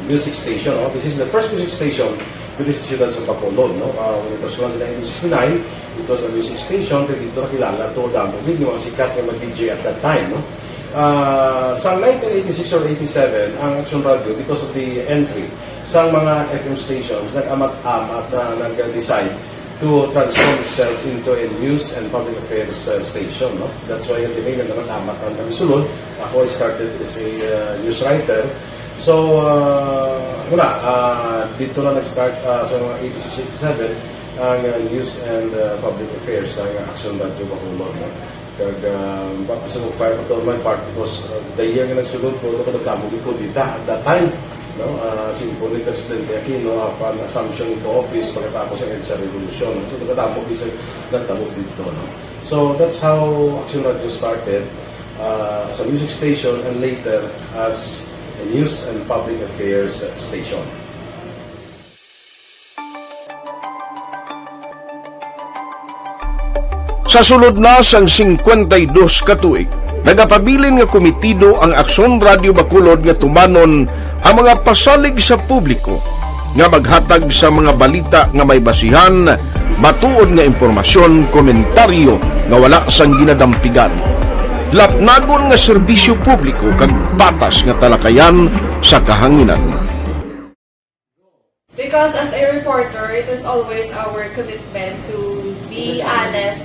music station, no? This is the first music station with the Siyudad sa Bacolod, no? Uh, when it was launched in nineteen sixty-nine, it was a music station, kaya dito nakilala to, damo din yung mga sikat nga mag-D J at that time, no? Ah, sa nineteen eighty-six or eighty-seven, ang Action Radio, because of the entry sa mga F M stations, nag-amat-amat na nag-decide to transform itself into a news and public affairs, uh, station, no? That's why, the main nag-amat-amat ang kami sulod. Ako, I started as a, uh, news writer. So, uh, wala, uh, dito na nag-start, uh, sa mga eighty-six, eighty-seven, ang, uh, news and, uh, public affairs sa Action Radio Bacolod, no? Kag, ah, ba, sa mag-fire pa to, my part, because, ah, the year nga nagsulod ko, ano ko, nagdamo gid ko dita at that time, no? Ah, si Presidente Aquino, ah, pan assumption into office pagkatapos ng EDSA Revolution. So, nagdamo gid sa nagdamo dito, no? So, that's how Action Radio started, ah, as a music station and later as a news and public affairs station. Sa sulod na sang singkwenta y dos ka tuig, nagapabilin nga kumitido ang Aksyon Radio Bacolod nga tumanon ang mga pasalig sa publiko nga maghatag sa mga balita nga may basihan, matuod nga impormasyon, komentaryo nga wala sang ginadampigan, lapnagon nga serbisyo publiko kag patas nga talakayan sa kahanginan. Because as a reporter, it is always our commitment to be honest,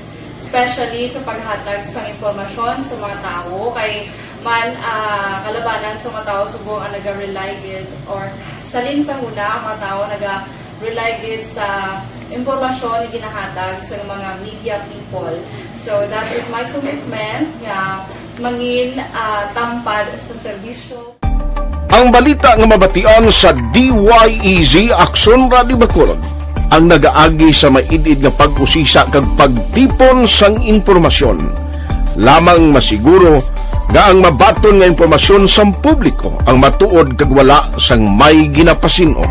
especially sa paghatag sa impormasyon sa mga tawo. Kay man, ah, kalabanan sa mga tawo subong ang naga-rely gid, or salin sa huna ang mga tawo naga-rely gid sa impormasyon nga ginahatag sa mga media people. So that is my commitment nga mangin ah, tampad sa serbisyo. Ang balita nga mabatian sa D Y E Z Aksyon Radio Bacolod ang nagaagi sa maid-id nga pag-usisa kag pagtipon sang impormasyon. Lamang masiguro nga ang mabaton nga impormasyon sang publiko ang matuod kag wala sang may ginapasin-o.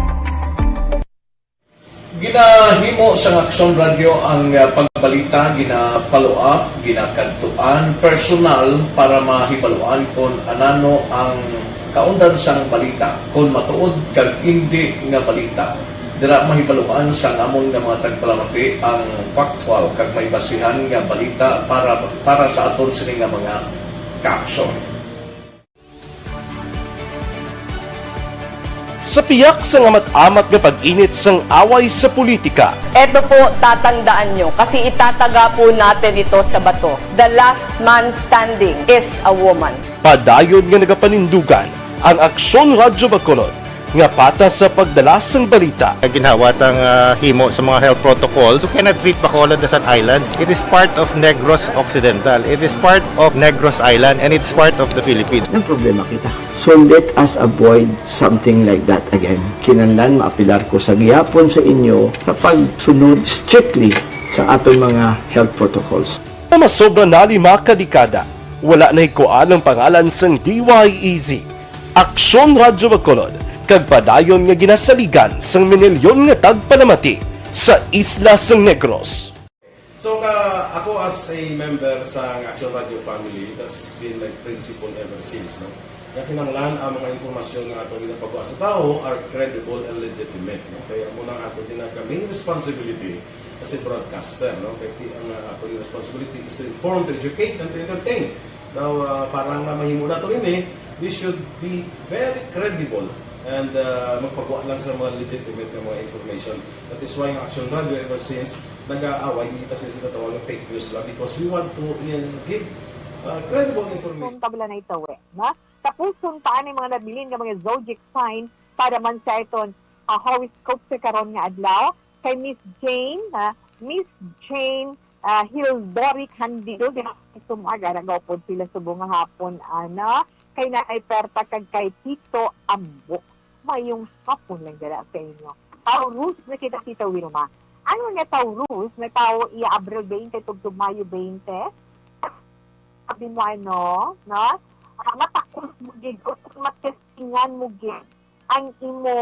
Ginahimo sang Aksyon Radyo ang ah, pagbalita, gina-follow up, ginakadtuan personal para mahibaluan kon anano ang kaundan sang balita, kon matuod kag indi nga balita. Dira mahibaluan sang amon nga mga tagpalamati ang factual kag may basihan nga balita para para sa aton sini nga mga kaaksyon. Sa piyak sang amat-amat nga pag-init sang away sa politika, Eto po, tatandaan nyo, kasi itataga po natin ito sa bato. The last man standing is a woman. Padayon nga nagapanindugan ang Aksyon Radyo Bacolod nga patas sa pagdala sang balita. Ginhawat ang ah, himo sa mga health protocols. You cannot treat Bacolod as an island. It is part of Negros Occidental. It is part of Negros Island and it's part of the Philippines. Nagproblema kita. So let us avoid something like that again. Kinahanglan maapilar ko sa gihapon sa inyo sa pagsunod strictly sa aton mga health protocols. Nga masobra na lima ka dekada, wala nahikuan ang pangalan sang D Y E Z, Aksyon Radyo Bacolod, kag padayon nga ginasaligan sang minilyon nga tagpalamati sa isla sang Negros. So ka ako as a member sa Action Radio family, that's been my principle ever since, no? Nga kinahanglan ang mga impormasyon nga ato ginapagawa sa tawo are credible and legitimate, no? Kaya mo nang ato ginagawa main responsibility as a broadcaster, no? Kaya ti- ang uh, ato responsibility is to inform, to educate, and to entertain. Now, uh, para nga mahimo nato ini, we should be very credible and uh, magpagawa lang sa mga legitimate nga mga information. That is why ang Action Radio ever since nag-aaway kita sa ginatawag nga fake news lang because we want to uh, give uh, credible information. Kung tabla na itawi, no? Tapos kung taan ang mga nabilin nga mga zodiac sign para man sa iton uh, horoscope sa karon nga adlaw, kay Miss Jane, ha? Miss Jane uh, Hildoric Handil, di na sumag, ara gaupod sila subong nga hapon, ana, kay Nanay Perta kag kay Tito Ambo. Mayong hapon lang dala sa inyo. Taurus na kita, Tita Wilma. Ano nga Taurus? Nga tao iya Abril twenty tugtog Mayo twenty? Sabi mo ano, no? Uh, matakos mo gid o matestingan mo gid ang imo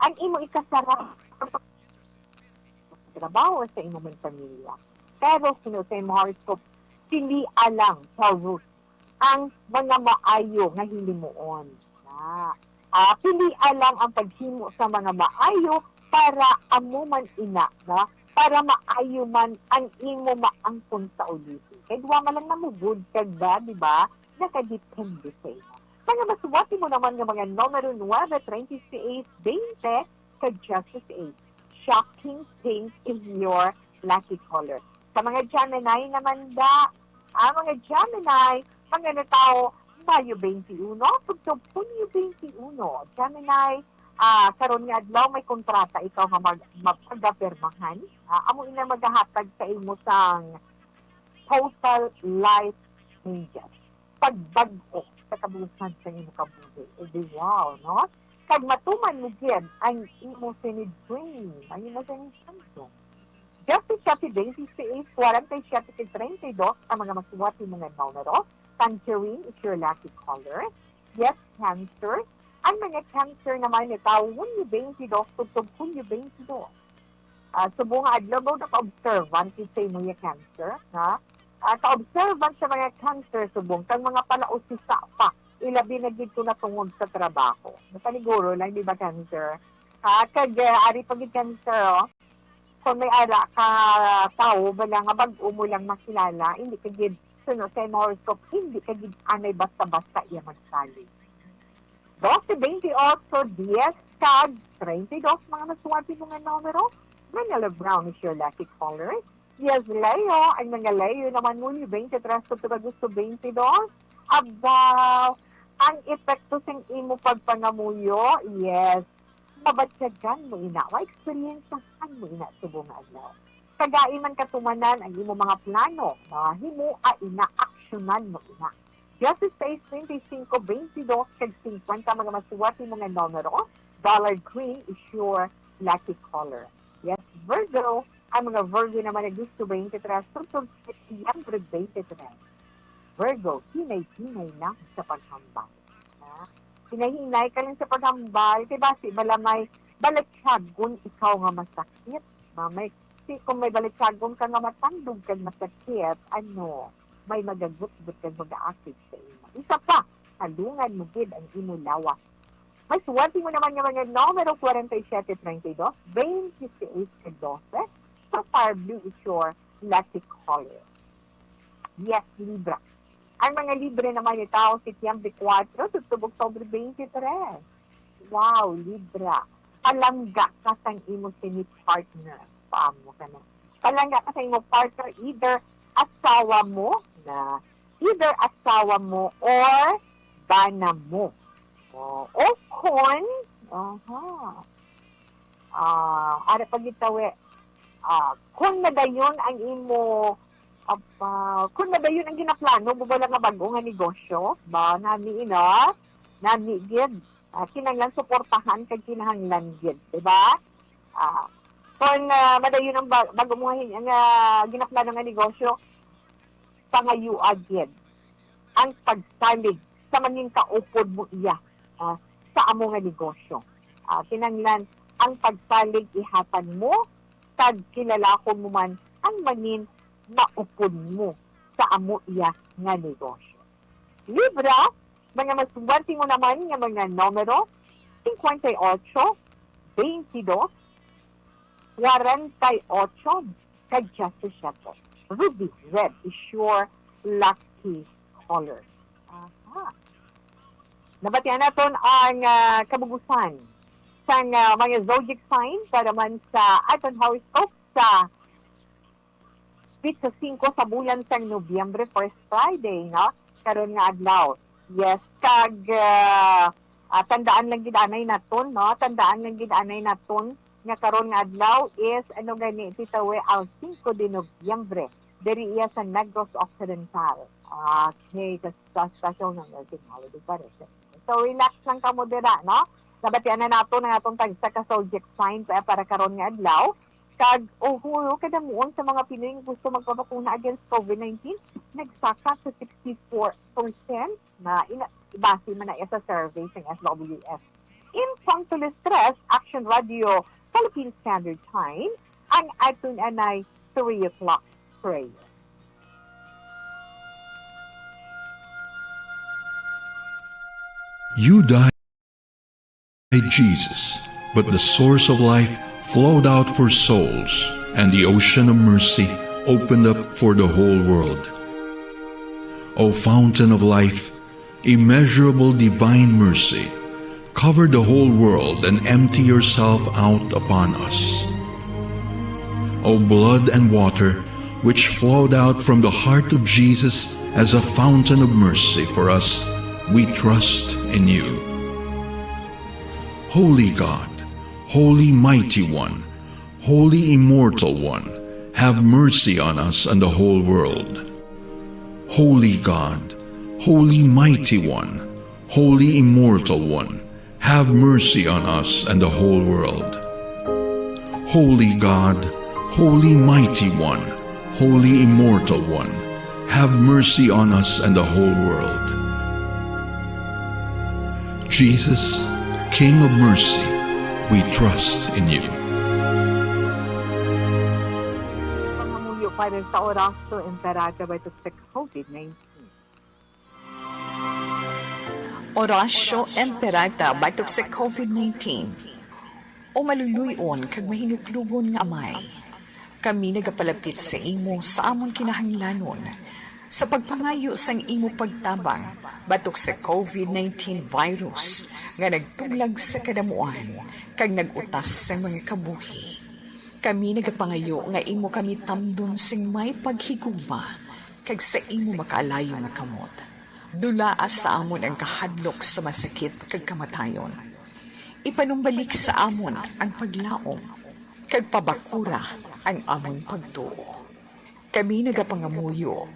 ang imo ikasarap trabaho sa imo man pamilya. Pero sino sa imo horoscope, pili alang Taurus ang mga maayo nga hilimuon. Na, ah, pili alang ang paghimo sa mga maayo para amo man ina, no? Para maayo man ang imo maangkon sa ulihi. Kay duwa man lang namugod kag ba, di ba? Nakadepende sa imo. Mga masuwati mo naman nga mga numero nuebe, treinta y seis, veinte, kag dieciséis. Shocking pink is your lucky color. Sa mga Gemini naman da, ang mga Gemini, mga natawo, Mayo twenty-one, tugtog Hunyo twenty-one. Gemini, ah, karon nga adlaw may kontrata ikaw nga mag mapagapirmahan. Ah, amo ina magahatag sa imo sang total life changes. Pagbag-o sa kabuusan sa imo kabuhi. E di wow, no? Kag matuman mo gid ang imo sini dream, ang imo sini samsong. Just sa Shopee Daisy C H forty-seven treinta y dos ang mga masuwati mo nga numero. Tangerine is your lucky color. Yes, Cancer. Ang mga Cancer naman ni tawo Hunyo twenty-two tugtog Hunyo twenty-two. Ah, subong nga adlaw ba naka-observant sa imo ya Cancer, ha? Ah, ka-observant sa mga Cancer subong kang mga palausisa pa. Ilabi na gid ko natungod sa trabaho. Mapaniguro lang, di ba, Cancer? Ha, kag uh, ari pa gid Cancer, oh. Kung may ara ka tawo ba lang nga bag-o mo lang makilala, hindi ka gid suno sa imo horoscope, hindi ka gid anay basta-basta iya magsalig. Doce, veintiocho, diez, kag treinta y dos mga nasuwati mo nga numero. Manila Brown is your lucky color. Yes, Leo. Ang mga Leo naman mo ni twenty-three to Agosto twenty-two. Abaw, ang epekto sing imo pagpangamuyo, yes. Mabatyagan mo ina, maeksperiensyahan mo ina subong nga adlaw. Tagai man katumanan ang imo mga plano, mga himoa ina, aksyonan mo ina. Dieciséis, twenty-cinco, veintidós, kag cincuenta, mga masuwat mo nga numero, dollar green is your lucky color. Yes, Virgo, ang mga Virgo naman nag-gusto twenty-three, tubtob Setyembre twenty-three. Virgo, hinay-hinay lang sa paghambal. Ha? Hinay-hinay ka lang sa paghambal. Kay basi bala may balatyagon ikaw nga masakit. Ma-, may, si, kung may balatyagon ka nga matandog kag masakit, ano, may magagutgot kag mag-aakig sa imo. Isa pa, halungan mo gid ang imo lawas. Masuwat mo naman nga mga numero forty-seven, thirty-two, twenty-six, dose. So far, blue is your lucky color. Yes, Libra. Ang mga Libra naman ni tao, Setyembre kuwatro, tubtob Oktubre twenty-three. Wow, Libra. Palangga ka sang imo sini partner. Paamo ka na. Palangga ka sa imo partner, either asawa mo na, either asawa mo or bana mo. O, o kon, aha. Ah, ara pa gitawi. Ah, kung madayon ang imo, ah, ah, kung madayon ang ginaplano mo bala nga bag-o nga negosyo, ba, nami ina, nami gid, ah, kinahanglan suportahan kag kinahanglan gid, di ba? Ah, kung, ah, madayon ang ba-, bag-o mo nga hin-, nga ginaplano nga negosyo, pangayua gid ang pagsalig sa mangin kaupod mo iya, ah, sa amo nga negosyo. Ah, kinahanglan ang pagsalig ihatag mo, kag kilalahon mo man ang mangin maupod mo sa amo iya nga negosyo. Libra, mga masuwat mo naman nga mga numero, cincuenta y ocho, veintidós, cuarenta y ocho, kag diecisiete. Ruby red is your lucky color. Aha. Nabatian naton ang, ah, kabugusan sang, ah, mga zodiac sign para man sa aton horoscope sa petsa singko sa bulan sang Nobyembre, first Friday, no? Karon nga adlaw. Yes, kag, ah, ah, tandaan lang gid anay naton, no? Tandaan lang gid anay naton nga karon nga adlaw is, ano gani, Tita We, ang singko de Nobyembre. Diri iya sa Negros Occidental. Okay, sa, sa special nga nursing holiday pa rin. So, relax lang kamo dira, no? Nabatian na nato ang atong tagsa ka zodiac sign pa-, para karon nga adlaw. Kag, oho, kadamuon sa mga Pinoy nga gusto magpabakuna against COVID nineteen, nagsaka sa sixty-four percent na ina-, base man na sa survey sa S W S. In Pangtulis Tres, Action Radio, Philippine Standard Time, ang aton anay three o'clock prayer. You died, Jesus, but the source of life flowed out for souls, and the ocean of mercy opened up for the whole world. O fountain of life, immeasurable divine mercy, cover the whole world and empty yourself out upon us. O blood and water, which flowed out from the heart of Jesus as a fountain of mercy for us, we trust in you. Holy God, Holy Mighty One, Holy Immortal One, have mercy on us and the whole world. Holy God, Holy Mighty One, Holy Immortal One, have mercy on us and the whole world. Holy God, Holy Mighty One, Holy Immortal One, have mercy on us and the whole world. Jesus, King of mercy, we trust in you. Pangamuyo para sa Oratio Imperata batok sa COVID nineteen. Oratio Imperata batok sa COVID nineteen. O maluluy-on kag mahinuklogon nga Amay, kami nagapalapit sa imo sa amon kinahanglanon, sa pagpangayo sang imo pagtabang batok sa COVID nineteen virus nga nagtuglag sa kadamuan kag nag-utas sang mga kabuhi. Kami nagapangayo nga imo kami tamdon sing may paghigugma kag sa imo makaalayo nga kamot. Dulaa sa amon ang kahadlok sa masakit kag kamatayon. Ipanumbalik sa amon ang paglaom, kag pabakura ang amon pagtuo. Kami nagapangamuyo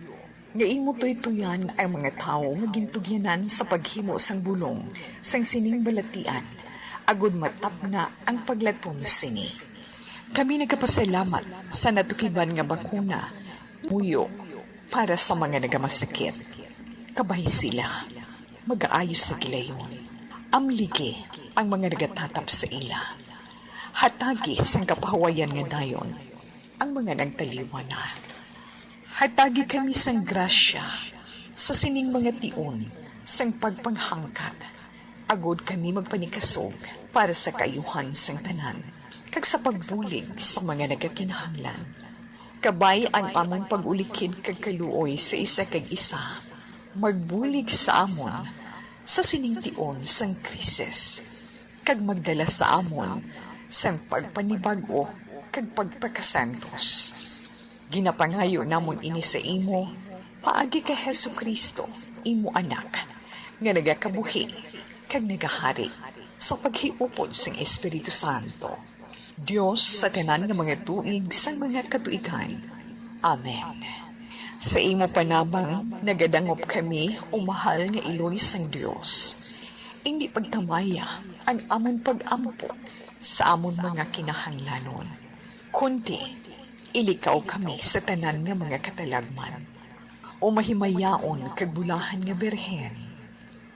nga imo tuytoyan ang mga tawo nga gintugyanan sa paghimo sang bulong sang sining balatian, agod matapna ang paglatom sini. Kami nagapasalamat sa natukiban nga bakuna, muyo para sa mga nagamasakit. Kabay sila, magaayo sa gilayon. Amligi ang mga nagatatap sa ila. Hatagi sang kapahuwayan nga dayon ang mga nagtaliwan na. Hatagi kami sang grasya sa sining mga tion sang pagpanghangkat, agod kami magpanikasog para sa kaayuhan sang tanan, kag sa pagbulig sa mga nagakinahanglan. Kabay ang amon pag-ulikid kag kaluoy sa isa kag isa, magbulig sa amon sa sining tion sang krisis, kag magdala sa amon sang pagpanibag-o kag pagpakasantos. Ginapangayo namon ini sa imo paagi kay Jesu-Cristo, imo Anak, nga nagakabuhi kag nagahari sa paghiupod sang Espiritu Santo, Dios sa tanan nga mga tuig sang mga katuigan. Amen. Sa imo panabang nagadangop kami, o mahal nga Iloy sang Dios. Indi pagtamaya ang amon pag-ampo sa amon mga kinahanglanon, kundi ilikaw kami sa tanan nga mga katalagman, o mahimayaon kag bulahan nga Birhen.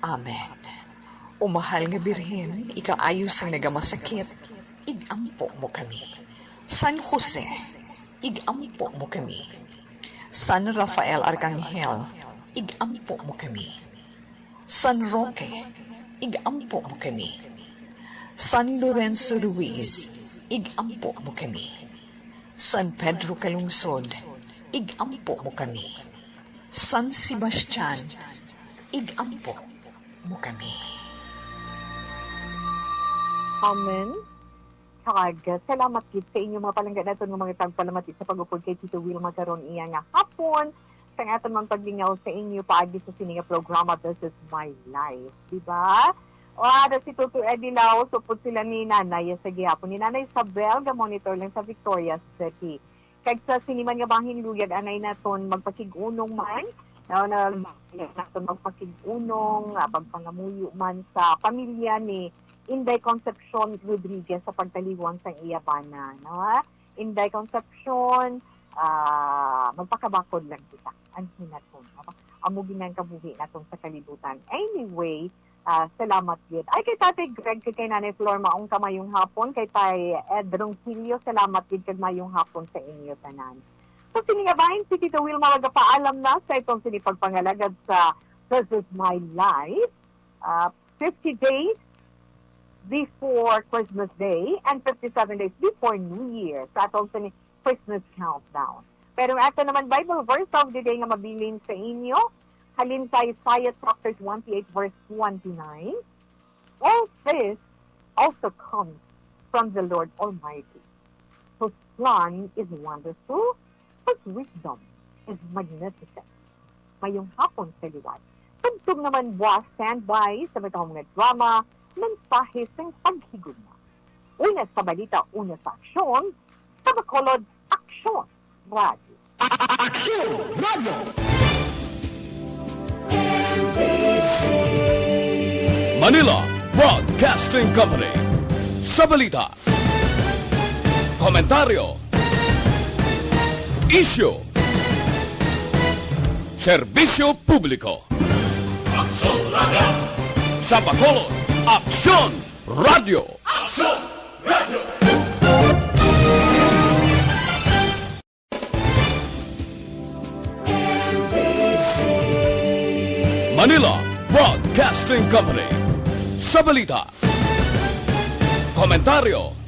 Amen. O mahal nga Birhen, ikaayo sang nagamasakit, ig-ampo mo kami. San Jose, ig-ampo mo kami. San Rafael Arcangel, ig-ampo mo kami. San Roque, ig-ampo mo kami. San Lorenzo Ruiz, ig-ampo mo kami. San Pedro Calungsod, ig-ampo mo kami. San Sebastian, ig-ampo mo kami. Amen. Kag salamat gid sa inyo, mga palangga naton nga mga tagpalamati sa pag-upod kay Tito Wilma karon iya nga hapon, sang aton man paglingaw sa inyo paagi sa sini nga programa, This Is My Life, di ba? O, ada si Tuto Eddie Laos, upod sila ni Nanay sa gihapon. Ni Nanay Isabel, ga-monitor lang sa Victoria City. Kag sa sini man nga bahin, luyag anay naton magpakig-unong man, no, na, naton magpakig-unong, ah, pagpangamuyo man sa pamilya ni Inday Concepcion Rodriguez sa pagtaliwan sang iya bana, no? Inday Concepcion, ah, magpakabakod lang kita. Ang hinaton, no? Amo gid ang kabuhi naton sa kalibutan. Anyway, ah, salamat gid. Ay, kay Tatay Greg, kay, kay Nanay Flor, maong ka mayong hapon. Kay Tay Ed Ronquillo, salamat gid kag mayong hapon sa inyo tanan. So, sini nga bahin, si Tito Wilma magapaalam na sa itong sini pagpangalagad sa This Is My Life. Ah, fifty days before Christmas Day and fifty-seven days before New Year sa atong sini Christmas countdown. Pero ang ato naman Bible verse of the day nga mabilin sa inyo, halin sa Isaiah chapter twenty-eight, verse twenty-nine, "All this also comes from the Lord Almighty, whose plan is wonderful, whose wisdom is magnificent." Mayong hapon sa liwat. Tugtog naman buwas, standby sa matahom nga drama, mensahe sang paghigugma. Una sa balita, una sa aksyon, sa Bacolod, Aksyon Radio. Aksyon Radio! Manila Broadcasting Company. Sa balita, komentaryo, isyu, serbisyo publiko. Aksyon Radio! Sa Bacolod, Aksyon Radio! Aksyon Radio! Manila Broadcasting Company. Sa balita, komentaryo,